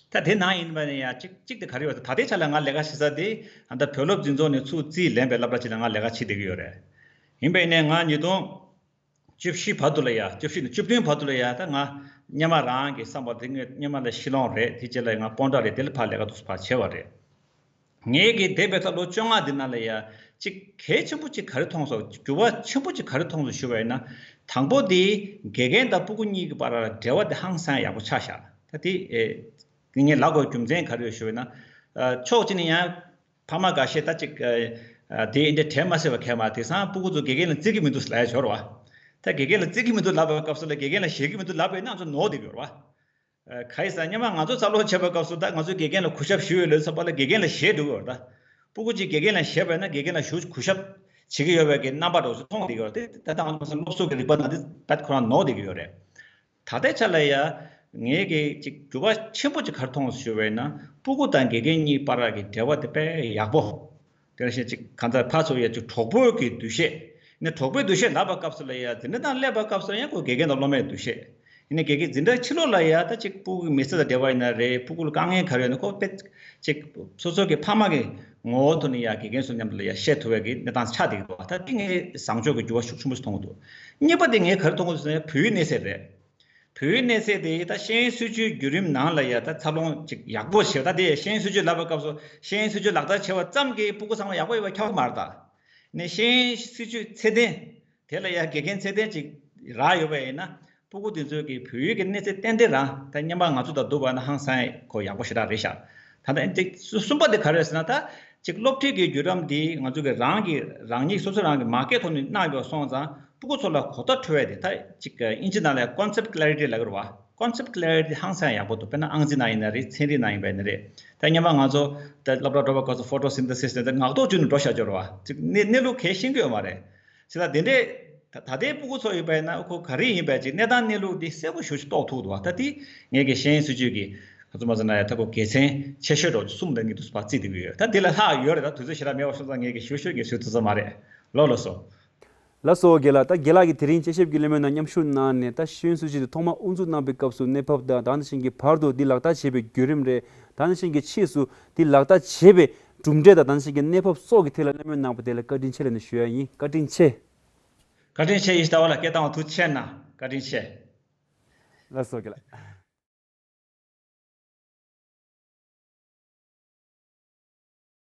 ད་དེ་ནང་ཡིན་པ་ནས་ཡང་གཅིག་གཅིག་དེ་ག་རེ་ཡོད་ད་ལྟའི་ཆ་ལ་ང་ལས་ཀ་བྱེད་ས་དེ་ད་བོད་སློབ་འཛིན་ཚོགས་ནས་ཚུར་རྩིས་ལེན་པའི་སློབ་གྲྭ་ཅིག་ལ་ང་ལས་ཀ་བྱེད་བསྡད་ཀྱི་ཡོད་རེད། ཡིན་པ་ཡིན་ནའི་ང་ཉིས་སྟོང་བཅུ་བཞི་བར་དུ་ལ་ཡ་བཅུ་བཞི་ནས་བཅུ་བདུན་བར་དུ་ལ་ཡ་ད་ང་སྔོན་མ་རང་གི་བསམ་པ་དེ་སྔོན་སྔོན་མ་ལ་ཤི་ལོང་རེད། དེ་རྗེས་ལ་ང་སྤོན་ཊ་རེད། དེ་ལ་ཕར་ལས་ཀ་འདུག་སེ་ཕར་བྱས་པ་རེད། ངས་ཀྱི་འདས་པའི་ད་ལོ་བཅོ་ལྔ་འདི་ནང་ལ་ཡ་གཅིག་གལ་ཆེན་པོ་གཅིག་ག་རེ་མཐོང་སོང་། འགྱུར་བ་ཆེན་པོ་གཅིག་ག་རེ་མཐོང་སོང་ཞུ་བ་ཡིན་ན། དང་པོ་དེ་དགེ་རྒན་དང་སྤུ་གུ་གཉིས་ཀྱི་བར་ལ་འབྲེལ་བ་དེ་ཧང་སང་ཡག་པོ་ཆགས་ཤག་ད་དེ་ཨེ་ངས་ལབ་དགོས་རྒྱུ་མཚན་ག་རེ་ཡོད་ཞུ་བ་ཡིན་ན། ཨ་ཕྱོགས་གཅིག་ནས་ཡང་ཕ་མ་འགའ་ཤས་ད་ཅིག་ཨ་ཨ་དེ་འདྲ་དྲན་མ་སོས་པ་མཁས་པ་དེང་སང་སྤུ་གུ་ཚོ་དགེ་རྒན་ལ་བརྩི་གི་མི་འདུག་ལབ་ཡ་ཡོད་རེད་བ། ད་དགེ་རྒན་ལ་བརྩི་གི་མི་འདུག་ལབ་པའི་སྐབས་སུ་ལ་དགེ་རྒན་ལ་ཞེད་གི་མི་འདུག་ལབ་པ་ཡིན་ན་ང་ཚོ་ནོར་བསྡད་ཀྱི་ཡོད་རེད་བ། ག་ཡིན་ཟེར་ན་སྔོན་མ་ང་ཚོ་རྩ་སློག་བྱས་པའི་སྐབས་སུ་ད་ང་ཚོས་དགེ་རྒན་ལ་གུས་ཞབས་ཞུས་ཡོད་ལབ་ཙམ་པ་ལ་དགེ་རྒན་ལ་ཞེད་འགྲོ་གི་ཡོད་རེད་ད། སྤུ་གུ་གཅིག་དགེ་རྒན་ལ་ཞེད་པ་ཡིན་ན་དགེ་རྒན་ལ་ཞུ་གུས་ཞབས་བྱེད་ཀྱི་ཡོད་པའི་གི་རྣམ་པ་འདྲ་བོ་ཞིག་མཐོང་བསྡད་ཀྱི་ཡོད་རེད་དེ། ད་ལྟ་ང་ཚོ་སློབ་གསོ་གི་རིག་པ་ནང་དེ་དཔེ་ཁོ་རང་ནོར་བསྡད་ཀྱི་ཡོད་རེད། ད་ལྟའི་ཆ་ལ་ཡ་ངས་གི་ཅིག་འགྱུར་བ་ཆེན་པོ་ཅིག་ག་རེ་མཐོང་སོང་ཞུ་བ་ཡིན་ན་སྤུ་གུ་དང་དགེ་རྒན་གཉིས་བར་གྱི་འབྲེལ་བ་དེ་དཔེ་ཡག་པོ། དེ་ནང་བཞིན་ཅིག་གང་ལྟར་ཕར་ཚུར་ཡ་ཅིག་གྲོགས་པོའི་གི་འདུ་ཤེས། ནས་གྲོགས་པོའི་འདུ་ཤེས་ལབ་པའི་སྐབས་སུ་ལ་ཡ་འཛིན་གྲྭ་ནང་སླེབས་པའི་སྐབས་སུ་ཡང་ཁོ་དགེ་རྒན་དང་སློབ་མའི་འདུ་ཤེས། ཡིན་ནའི་དགེ་རྒན་འཛིན་གྲྭ་ཕྱི་ལོགས་ལ་ཡ་ད་ཅིག་སྤུ་གུའི་མི་ཚེ་དང་འབྲེལ་བ་ཡིན་ན་རེད། སྤུ་གུ་ལ་དཀའ་ངལ་ག་རེ་ཡོད་ན་ཁོ་དཔེ་ཅིག་སོ་སོ་གི་ཕ་མ་གི་ངོ་བོ་ཐོག་ནས་ཡ་དགེ་རྒན་ཚོ་མཉམ་དུ་ལ་ཡ་བཤད་ཐུབ་པའི་གི་གནས་སྟངས་ཆགས་བསྡད་ཀྱི་འདུག་ད་དེ་ངས་བཟང་ཕྱོགས་ཀྱི་འགྱུར་བ་ཤུགས་ཆེན་པོ་ཞིག་མཐོང་གི་འདུག་གཉིས་པ་དེ་ངས་ག་རེ་མཐོང་གི་འདུག་ཟེར་ན་བོད་ཡིག་གནས་ཚད་རེད། བོད་ཡིག་གནས་ཚད་དེ་ད་ཤེས་ཡོན་སྲིད་བྱུས་བརྒྱུད་རིམ་ནང་ལ་ཡ་ད་འཚར་ལོངས་ཅིག་ཡག་པོ་བྱས། ད་དེ་ཤེས་ཡོན་སྲིད་བྱུས་ལབ་པའི་སྐབས་སུ་ཤེས་ཡོན་སྲིད་བྱུས་ལག་བསྟར་བྱས་པ་ཙམ་གྱིས་སྤུ་གུ་ཚང་མ་ཡག་པོ་ཡོད་པ་ཁྱབ་ཀྱི་མ་རེད་ད། ནས་ཤེས་ཡོན་སྲིད་བྱུས་ཚད་ལྡན། དེ་ལ་ཡ་དགེ་རྒན་ཚད་ལྡན་ཅིག་རག་ཡོད་པ་ཡིན་ན་སྤུ་གུ་དེ་ཚོའི་གི་བོད་ཡིག་གི་གནས་ཚད་ཏན་ཏན་རང་ད་སྔོན་མ་ང་ཚོ་དང་བསྡུར་བ་ན་ཧང་སང་ཁོ་ཡག་པོ་ཞེ་དྲག་རེད་ཤག་ད་ལྟ་ཨེ་གསུམ་པ་དེ་ག་རེ་རེད་ཟེར་ན་ད་ཅིག་སློབ་ཁྲིད་ཀྱི་བརྒྱུད་རིམ་འདི་ང་ཚོ་གི་རང་གི་རང་ཉིད་སོ་སོ་རང་གི་མ་སྐད་ཐོག་ནས་གནང་དགོས་སོང་ཙང་སྤུ་གུ་ཚོ་ལ་གོ་བརྡ་འཕྲོད་ཡ་དེ་ད་ཅིག་དབྱིན་ཇི་ནང་ལ་concept clarity་ལབ་ཀྱི་རེད་བ། Concept clarity་ཧང་སང་ཡག་པོ་འདུག་དཔེར་ན་ཨང་རྩིས་ནང་ཡིན་ན་རེད། ཚན་རིག་ནང་ཡིན་པ་ཡིན་ན་རེད། ད་སྔོན་མ་ང་ཚོ་ད་སློབ་གྲྭ་འགྲོ་བའི་སྐབས་སུ་photosynthesis་ནས་ད་ངག་ཐོག་བཅུག་ནས་འགྲོ་བཞག་འབྱོར་བ་ཅིག་གནས་གནས་ལུགས་གལ་ཤེས་ཀྱི་ཡོད་མ་རེད། ཟེར་ད་དེ་འདྲས་ད་ད་ལྟའི་སྤུ་གུ་ཚོ་ཡིན་པ་ཡིན་ན་ཁོ་ག་རེ་ཡིན་པ་ཅིག་གནས་སྟངས་གནས་ལུགས་འདི་གསལ་པོ་ཞེ་པོ་ཅིག་རྟོགས་ཐུབ་འདུག་ད་དེ་ངས་ཀྱི་ཤེས་ཡོན་སྲིད་བྱུས་ཀྱི་ང་ཚོ་མ་ཟེར་ན་ཡ་ད་ཁོ་དགེ་མཚན་ཆེ་ཤོས་འདྲ་བོ་ཅིག་གསུམ་ལ་ངས་འདུག་སེ་ཕར་བརྩིས་བསྡད་ཀྱི་ཡོད། ད་འདི་ལས་ལྷག་ཡོད་རེད། ད་དུས་ཚོད་ཞེ་དྲག་མེད་པ་སོང་ཙང་ངས་ཀྱི་ཞུ་ཤོད་ཀྱི་ཞུ་ཐུབ་ས་མ་རེད། ལགས་ལགས་སོ། ལགས་སོ་རྒན་ལགས། ད་རྒན་ལགས་ཀྱིས་དེ་རིང་དཔྱད་ཞིབ་ཀྱི་གླེང་མོལ་ནང་མཉམ་ཞུགས་གནང་ནས་ད་ཤེས་ཡོན་སྲིད་བྱུས་དེ་ཐོག་མར་དབུ་འཛུགས་གནང་པའི་སྐབས་སུ་གནས་བབ་དང་ད་ནང་བཞིན་གྱི་བར་དུ་འདི་ལག་བསྟར་བྱེད་པའི་བརྒྱུད་རིམ་རེད། ད་ནང་བཞིན་གྱི་ཕྱིས་སུ་འདི་ལག་བསྟར་བྱེད་པའི་གྲུབ་འབྲས་དང་ད་ནང་བཞིན་གྱི་གནས་བབ་སོགས་ཀྱི་ཐད་ལ་གླེང་མོལ་གནང་པ་དེ་ལ་བཀའ་དྲིན་ཆེ་ལབ་ནས་ཞུ་ཡ་ཡིན། བཀའ་དྲིན་ཆེ། བཀའ་དྲིན་ཆེ། ཡིད་ལྟ་བ་ལ་སྐད་བཏང་བ་ཐུགས་རྗེ་ཆེ་གནང་། བཀའ་དྲིན་ཆེ། ལགས་སོ་རྒན་ལགས།